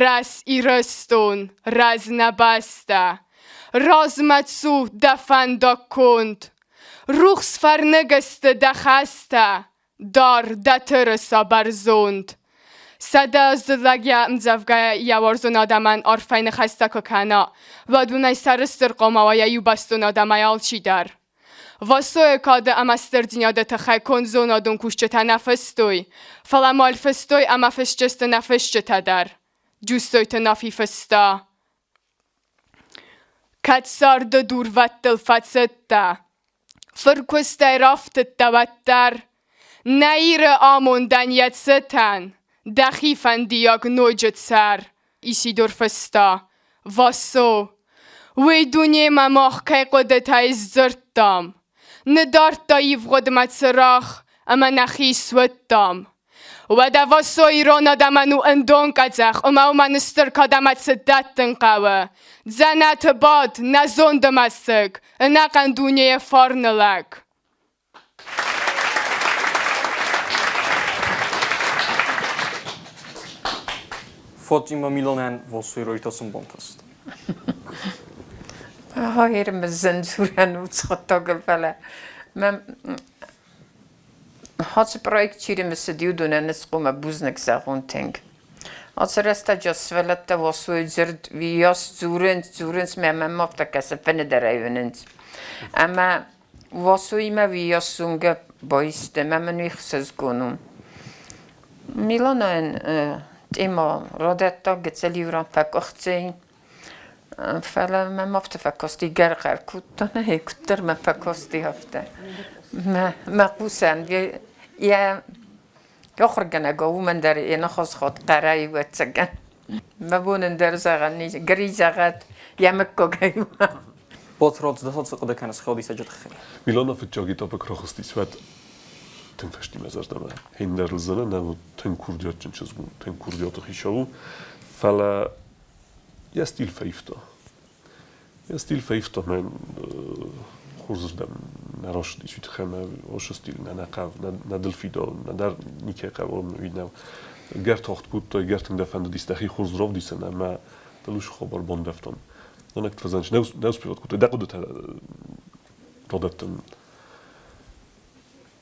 Рӕз, Ирыстон, рӕз нӕ бӕстӕ, Размӕ цу, дӕ фӕндаг конд. Рухс фӕрныг сты дӕ хӕстӕ, Дар дӕ тырыса бӕрзонд. Сӕдӕаздзыд лӕг йӕ ӕмдзӕвгӕйӕ йӕ уарзон адӕмӕн арфӕйы ныхӕстӕ куы кӕна, уӕд уымӕй сӕрыстыр хъуамӕ уа йӕ иубӕстон адӕмӕй алчидӕр. Васойы кады ӕмӕ стырдзинады тыххӕй конд зонадон кусджытӕ нӕ фыстой, фӕлӕ ма фыстой ӕмӕ фысджысты нӕ фысджытӕ дӕр. Джусойты Нафи фыста: Кӕд царды дурвӕдтыл фӕцыдтӕ, Фыркуыстӕй рафтыдтӕ уӕддӕр. Нӕ Иры амондӕн йӕ цытӕн Дӕхи фӕндиаг ноджы цӕр. Исидор фыста: Васо, уый дунемӕ мах кӕй хъуыдытӕй сдзырдтам, Ныддардта ивгъуыдмӕ цырагъ ӕмӕ нӕхи суыдтам. Уӕдӕ Васо ирон адӕмӕн у ӕндон къӕдзӕх ӕмӕ уымӕн стыр кад ӕмӕ цыт дӕттын хъӕуы. Дзӕнӕты бад, нӕ зонды мӕсыг, ӕнӕхъӕн дунейы фарны лӕг. Фотима Милонӕн Васой раиртасын бантыст. Хаирмызын дзурӕн у хъуыддагыл, фӕлӕ мӕм ацы проект чи рымысыд, уыдонӕн ӕз хъуамӕ бузныг зӕгъон тынг. Ацы рӕстӕджы сывӕллӕттӕ Васойы дзырд уыйас дзурынц, дзурынц мӕ мӕм афтӕ кӕсы, фыны дӕр ӕй уынынц. Ӕмӕ Васоимӕ уыйас зонгӕ баисты, ӕмӕ мын уый ӕхсызгон у. Миланӕн тема радӕтта гыццыл иу ран фӕкъуыхцӕй, фӕлӕ мӕм афтӕ фӕкасти, гӕргъӕр кодта, нӕ, куыддӕр мӕ фӕкасти афтӕ. Мӕ хъусӕн йӕ ахуыргӕнӕг уымӕн дӕр йӕ ныхас хатт хъӕрӕй, ӕвӕццӕгӕн. Мӕ бон ӕндӕр зӕгъӕн ис, Гри зӕгъӕд, йӕ мыггагӕй уа. Батрадз, ды цы хъуыды кӕныс хӕлдисӕджы тыххӕй? Милана фыццаг этапы куы рахызтис, уӕд тынг фӕсти мӕ зӕрдӕмӕ. Хиндӕр лзӕнӕ нӕ тынг курдиатджын чызг у, тынг курдиаты хицау у, фӕлӕ йӕ стиль фӕивта. Йӕ стиль фӕивта мӕ хорзырдӕм нӕ рацыдис, уый тыххӕй мӕ уыцы стиль нӕ нӕ хъӕуы, нӕ дыл фидауы, нӕдӕр никӕй хъӕуы, уый нӕу. Ӕгӕр тагъд кодтай, ӕгӕр тынг дӕ фӕндыдис дӕхи хорз равдисын ӕмӕ дыл уыцы хабар бандӕвтон. Нӕ фӕзӕнс, не успевать кодтай, дӕ хъуыдытӕ радӕттын.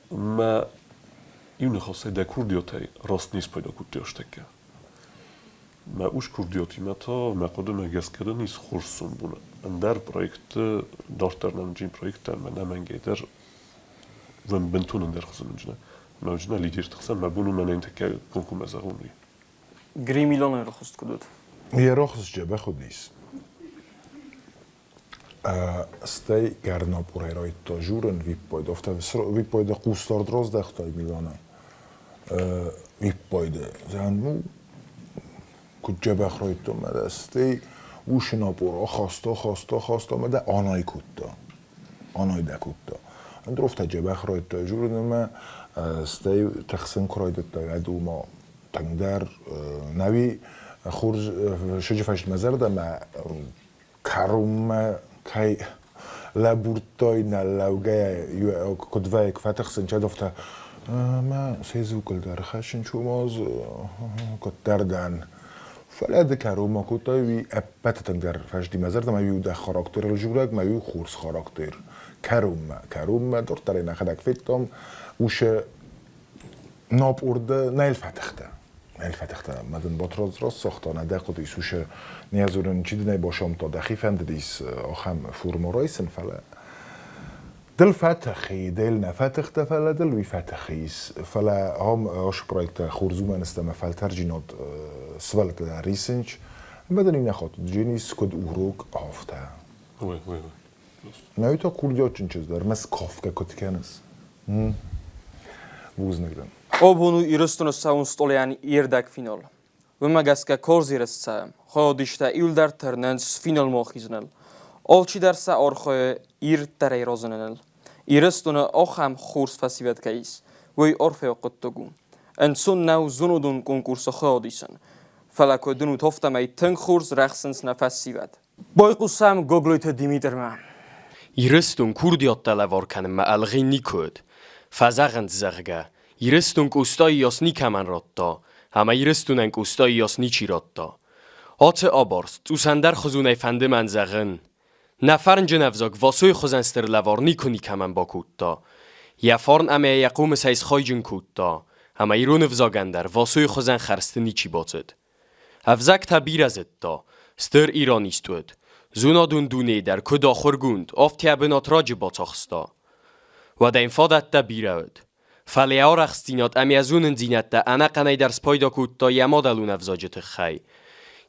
Мӕ иу ныхасӕй дӕ курдиатӕй раст не спайда кодтай ӕстӕккӕ. Мӕ ус курдиатимӕ та мӕ хъуыдымӕ гӕсгӕ дын ис хорз сомбон. Ӕндӕр проектты, дарддӕр нӕмджын проекттӕ ӕмӕ нӕмӕнгӕй дӕр уӕм бынтон ӕндӕр хуызы мынджына. Мӕ уджына лидерты хсӕн мӕ бон у мӕнӕн тӕккӕ комкоммӕ зӕгъон уый. Гри Милонӕй рохст куыд уыд? Йӕ рохст дзӕбӕх уыдис. Стӕй гӕрнапурӕй райдыдта журын виппайды. Афтӕ виппайды хъусдард раздӕхтай Милана. Виппайды. Зӕгъӕн, ну, куыд дзӕбӕх райдыдтон мӕ дӕ. Стӕй усы напор ахаста, ахаста, ахаста ӕмӕ дӕ анай кодта. Анай дӕ кодта. Ӕндӕр афтӕ дзӕбӕх райдыдта журын ӕмӕ стӕй тыхсын куы райдыдта, уӕд уымӕ тынгдӕр нӕуи хорз сыджы фӕзынд мӕ зӕрдӕмӕ кӕронмӕ кӕй лӕбурдтой нӕ лӕугӕйӕ куыд вӕййы, куы фӕтыхсын, кӕд афтӕ мӕ сезукыл дӕр хӕссын чумоз куыддӕр дӕн. Фӕлӕ ды кӕронмӕ кодтай, уый ӕппӕты тынгдӕр фӕзынди мӕ зӕрдӕмӕ, уый у дӕ характерыл дзурӕг, мӕ уый у хорз характер. Кӕронмӕ, кӕронмӕ дарддӕр ӕй нӕхӕдӕг федтам, усы Напъурды нӕл фӕтыхтӕ. Нӕл фӕтыхтӕ. Мӕ дын Батрадз расагъта, нӕ дӕ хъуыдис усы не дзурын, чи дын ӕй басомта, дӕхи фӕндыдис ахӕм форма райсын, фӕлӕ дыл фӕтыхи, дыл нӕ фӕтыхтӕ, фӕлӕ дыл уый фӕтыхис. Фӕлӕ ам ашы проекттӕ хорз уымӕн сты ӕмӕ фӕлтӕрджинад сывӕллӕттӕ дӕр рисынч, ӕмӕ дын иннӕ хатт дженис куыд урок, афтӕ. Ой, ой, ой. Нӕ та курдиатджын чызг дӕр, ӕрмӕст кафгӕ куыд кӕныс. Бузныг дын. Абон у Ирыстоны цӕуын стъолӕн ӕрдӕгфинал. Уымӕ гӕсгӕ хорз ерыс цӕуы. Хайадисджытӕ иуылдӕр тырнынц финалмӕ ахизыныл. Алчидӕр сӕ архайы ирддӕрӕй разыныныл. Ирыстоны ахӕм хорз фӕсивӕд кӕй ис, уый арфӕйаг хъуыддаг у. Ӕнцон нӕу зонадон конкурсы хайад исын. Фӕлӕ куыд уынут, афтӕмӕй тынг хорз рӕхсынц нӕ фӕсивӕд. Байхъусӕм Гаглойты Димитрмӕ. Ирыстон курдиаттӕ лӕвар кӕнынмӕ ӕлгъин никуы уыд. Фӕзӕгъынц, зӕгъгӕ, Ирыстон Къостайы йас никӕмӕн радта, ӕмӕ Ирыстонӕн Къостайы йас ничи радта. Ацы абарст цъус ӕндӕрхуызонӕй фӕнды мӕн зӕгъын. Нӕ фӕрнджын ӕвзаг Васойы хуызӕн стыр лӕвар никуы никӕмӕн бакодта. Йӕ фарн ӕмӕ йӕ хъомысӕй схайджын кодта, ӕмӕ ирон ӕвзагӕн дӕр Васойы хуызӕн хӕрзты ничи бацыд. Ӕвзаг та бирӕ зыдта, стыр иронист уыд. Зонадон дунейы дӕр куыд ахуыргонд, афтӕ бынат раджы бацахста. Уӕдӕ йын фадӕттӕ бирӕ уыд. Фӕлӕ йӕ арӕхстдзинад ӕмӕ йӕ зонындзинӕдтӕ ӕнӕхъӕнӕй дӕр спайда кодта йӕ мадӕлон ӕвзаджы тыххӕй.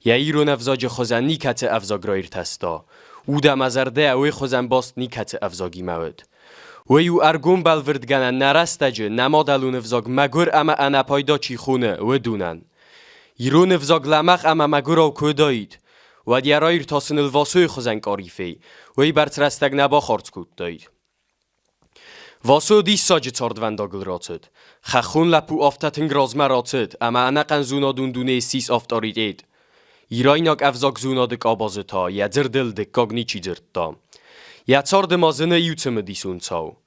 Йӕ ирон ӕвзаджы хуызӕн никӕцы ӕвзаг раиртӕста. Уд ӕмӕ зӕрдӕ уый хуызӕн баст никӕцы ӕвзагимӕ уыд. Уый у ӕргом бӕлвырдгӕнӕн нӕ рӕстӕджы нӕ мадӕлон ӕвзаг мӕгуыр ӕмӕ ӕнӕпайда чи хоны, уыдонӕн. Ирон ӕвзаг лӕмӕгъ ӕмӕ мӕгуырау куы уыдаид, уӕд йӕ раиртасыныл Васойы хуызӕн къарифей уыйбӕрц рӕстӕг нӕ бахардз кодтаид. Васо диссаджы цардвӕндагыл рацыд. Хӕххон лӕппу афтӕ тынг размӕ рацыд, ӕмӕ ӕнӕхъӕн зонадон дунейы ссис авторитет. Ирайнаг ӕвзагзонады къабазы та йӕ дзырдыл дыккаг ничи дзырдта. Йӕ царды ма зыны иу цымыдисон цау.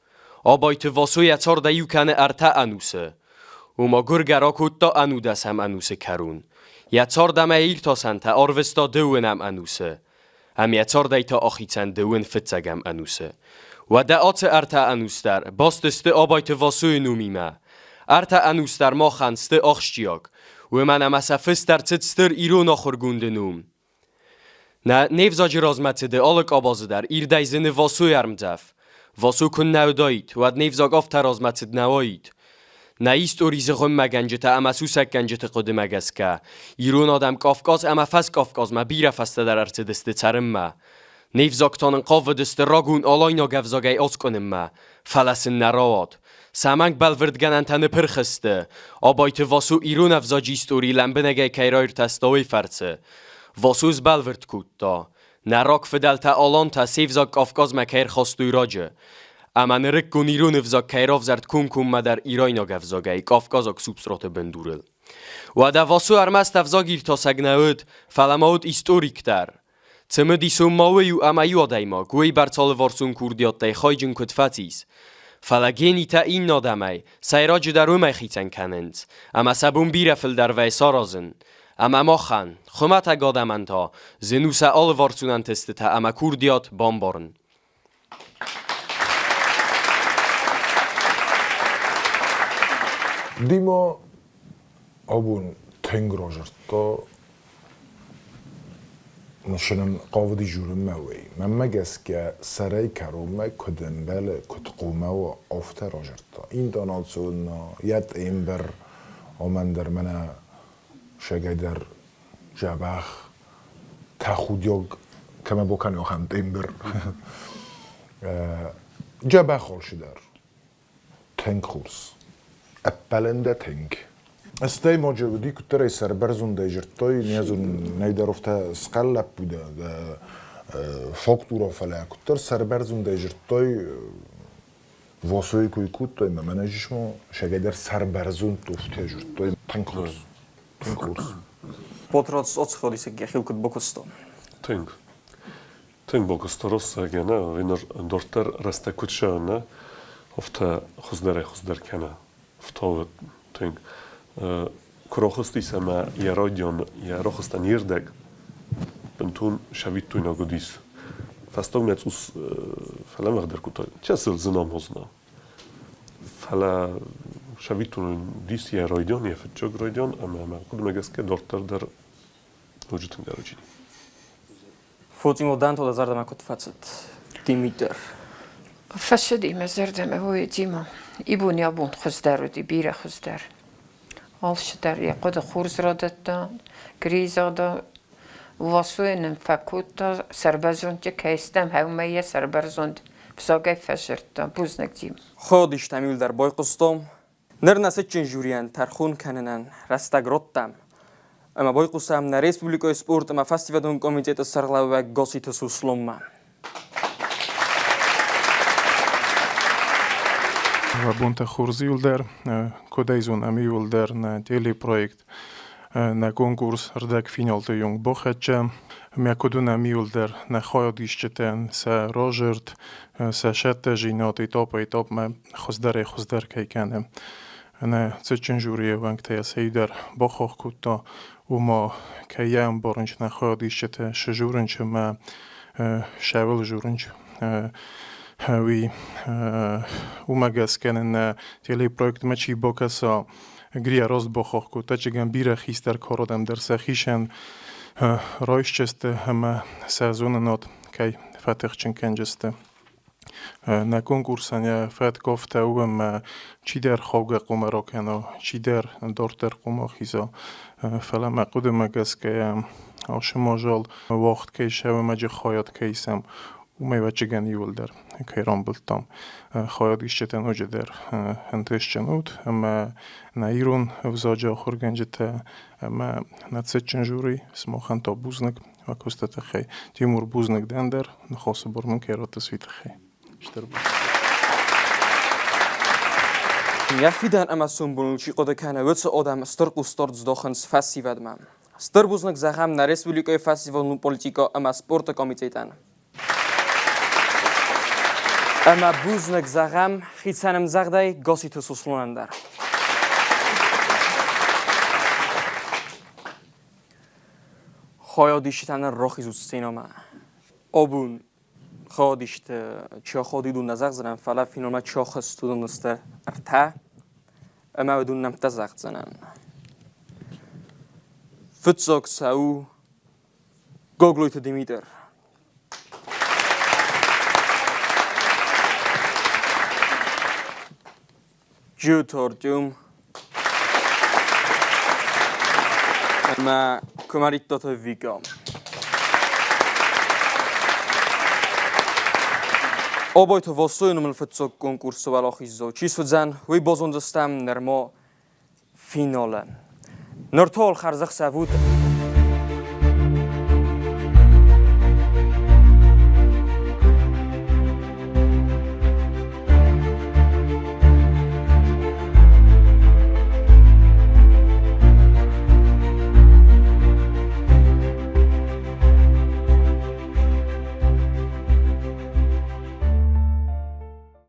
Абайты Васо йӕ цардӕй иу кӕны ӕртӕ ӕнусы. Ома гуыргӕ ракодта ӕнудӕсӕм ӕнусы кӕрон. Йӕ цард ӕмӕ йӕ иртасӕнтӕ арвыста дыууынӕм ӕнусы, ӕмӕ йӕ цардӕй та ахицӕн дыууын фыццӕгӕм ӕнусы. Уӕдӕ ацы ӕртӕ ӕнус дӕр баст сты Абайты Васойы номимӕ. Ӕртӕ ӕнус дӕр махӕн сты ахсджиаг, уымӕн ӕмӕ сӕ фыст ӕрцыд стыр ирон ахуыргонды ном. Нӕ не взаджы размӕцыды алы къабазы дӕр ирдӕй зыны Васойы ӕрмдзӕф. Васо куыннӕ уыдаид, уӕд не взаг афтӕ размӕцыд нӕ уаид. Нӕ истори зыгъуыммӕгӕнджытӕ ӕмӕ сусӕггӕнджыты хъуыдымӕ гӕсгӕ, ирон адӕм Кавказ ӕмӕ Фӕскавказмӕ бирӕ фӕстӕдӕр ӕрцыдысты цӕрынмӕ. Не взаг та нын хъавыдысты рагон алайнаг ӕвзагӕй аскъуынынмӕ, фӕлӕ сын нӕ рауад. Сӕ мӕнг бӕлвырдгӕнӕнтӕ ныпырх сты, Абайты Васо ирон ӕвзаджы истори лӕмбынӕгӕй кӕй раиртӕста, уый фӕрцы. Васо сбӕлвырд кодта, нӕ рагфыдӕлтӕ алантӕ се взаг Кавказмӕ кӕй ӕрхастой раджы, ӕмӕ нырыккон ирон ӕвзаг кӕй равзӕрд комкоммӕдӕр ирайнаг ӕвзагӕй кавказаг субстраты бындурыл. Уӕдӕ Васо ӕрмӕст ӕвзагиртасӕг нӕ уыд, фӕлӕ ма уыд историк дӕр. Цымыдисон ма уый у ӕмӕ иу адӕймаг уыйбӕрц алыварсон курдиаттӕй хайджын куыд фӕцис. Фӕлӕ генитӕ иннӕ адӕмӕй, сӕйраджыдӕр уымӕй хицӕн кӕнынц, ӕмӕ сӕ бон бирӕ фылдӕр вӕййы саразын. Ӕмӕ махӕн, хуымӕтӕг адӕмӕн та, зын у сӕ алыварсон ӕнтыстытӕ ӕмӕ курдиат бамбарын. Дима абон тынг разырдта, мысынын хъавыди журынмӕ уый. Мӕнмӕ гӕсгӕ, сӕрӕй кӕронмӕ куыд ӕмбӕлы, куыд хъуамӕ уа, афтӕ разырдта. Интонацион йӕ тембр, амӕн дӕр мӕнӕ сӕгӕй дӕр дзӕбӕх тӕхудиаг кӕмӕ бакӕна, ахӕм тембр. Дзӕбӕх алцыдӕр. Тынг хорз. Ӕппӕлӕн дӕ тынг. Стӕй ноджы уыди куыддӕрӕй сӕрбӕрзондӕй зыдтой, не зонын, нӕйдӕр афтӕ схъӕл лӕппу дӕ, фактура, фӕлӕ куыддӕр сӕрбӕрзондӕй зыдтой, Васойы кой кодтой, ӕмӕ мӕнӕ ма сӕгӕйдӕр сӕрбӕрзонд афтӕ зыдтой. Тынг хорз. Тынг хорз. Потрац отсходисек йӕхиуыл куыд бакуыста? Тынг. Тынг бакуыста рӕстӕг, нӕ, ныр дарддӕр рӕстӕг куыд цӕуы, нӕ, афтӕ хуыздӕрӕй-хуыздӕр кӕны. Ӕфтауы тынг. Куы рахызтис ӕмӕ йӕ радион, йӕ рахызтӕн йе рдӕг бынтон сӕвиттойнаг уыдис. Фӕстагмӕ цъус фӕлӕмӕгъдӕр кодта, чысыл зынамхуызна. Фӕлӕ сӕвиттон уыдис йӕ райдиан, йӕ фыццаг райдиан ӕмӕ мӕ хъуыдымӕ гӕсгӕ дарддӕр дӕр ноджы тынгдӕр уыди. Фотимыл Данто дӕ зӕрдӕмӕ куыд фӕцыд, Димитр? Фӕцыди мӕ зӕрдӕмӕ, уый Дима. Ибон абон хуыздӕр уыди, бирӕ хуыздӕр. Алцыдӕр йӕ хъуыды хорз радӕтта, Гризада Васойы нын фӕкодта, сӕрбӕрзондджы кӕй стӕм, ӕмӕ йӕ сӕрбӕрзонд взагӕй фӕзырдта. Бузныг, Дим. Ходистӕм иуылдӕр байхъуыстом. Ныр нӕ цытджын жюрийӕн тӕрхон кӕнынӕн рӕстӕг радтам. Ӕмӕ байхъусӕм нӕ республикӕйы спорт ӕмӕ фӕсивӕдон комитеты сӕргълӕууӕг Госиты Суслонмӕ. Бонтӕ хорз иуылдӕр, куыдӕй зонӕм иуылдӕр нӕ телепроект, нӕ конкурс ӕрдӕгфиналты онг бахӕццӕ. Мӕ куыд уынӕм иуылдӕр нӕ хайадисджытӕн сӕ разӕрд, сӕ сӕттӕзинад этапӕй-этапмӕ хуыздӕрӕй-хуыздӕр кӕй кӕны. Нӕ цытджын жюрийы уӕнгтӕ йӕ цӕйдӕр бахахх кодта, уымӕ кӕй йӕ ӕмбарынч нӕ хайадисджытӕ сжурынч ӕмӕ сӕвыл журынч. Уый уымӕ гӕсгӕ нын нӕ телепроектмӕ чи бакӕса, Грия рост бахахх кодта, чигӕн бирӕ хистӕр кародӕм дӕр сӕхицӕн райсджысты ӕмӕ сӕ зонынад кӕй фӕтыхджын кӕнджысты. Нӕ конкурсӕн йӕ фӕткофтӕ у ӕмӕ чидӕр хаугӕ хъуамӕ ракӕна, чидӕр дарддӕр хъуамӕ ахиза. Фӕлӕ мӕ хъуыдымӕ гӕсгӕ ацы мадзал уагъд кӕй цӕуы ӕмӕ хайад кӕй исӕм, уымӕй ӕвӕццӕгӕн иууылдӕр кӕй рамбылдтам. Хайадисджытӕ ноджыдӕр ӕнтыстджын ут ӕмӕ нӕ ирон ӕвзаджы ахуыргӕнджытӕ ӕмӕ нӕ цытджын жюри сымахӕн та бузныг. Акуысты тыххӕй. Тимур, бузныг дӕн дӕр, ныхасы бар мын кӕй раттыс, уый тыххӕй. Стыр бузныг. Йӕ фидӕн ӕмӕ сомбоныл чи хъуыды кӕны, уыцы адӕм стыр хъусдард здахынц фӕсивӕдмӕ. Стыр бузныг зӕгъӕм нӕ республикӕйы фӕсивӕдон политикӕ ӕмӕ спорты комитетӕн. Ӕмӕ бузныг зӕгъӕм хицӕн ӕмдзӕгъдӕй Госиты Сосланӕн дӕр. Хайадисджытӕ ныр рахизут сценӕмӕ. Абон хайадисджыты чи ахадид, уый нӕ зӕгъдзынӕн, фӕлӕ финалмӕ чи ахызт, уыдон сты ӕртӕ ӕмӕ уыдон нӕмттӕ зӕгъдзынӕн. Фыццаг сӕ у Гаглойты Димитр. Джиоты Артем ӕмӕ Куымӕридтаты Вика. Абайты Васойы номыл фыццаг конкурсы уӕлахиздзау чи суыдзӕн, уый базондзыстӕм нырма финалы. Ныр та уал хӕрзӕхсӕв ут.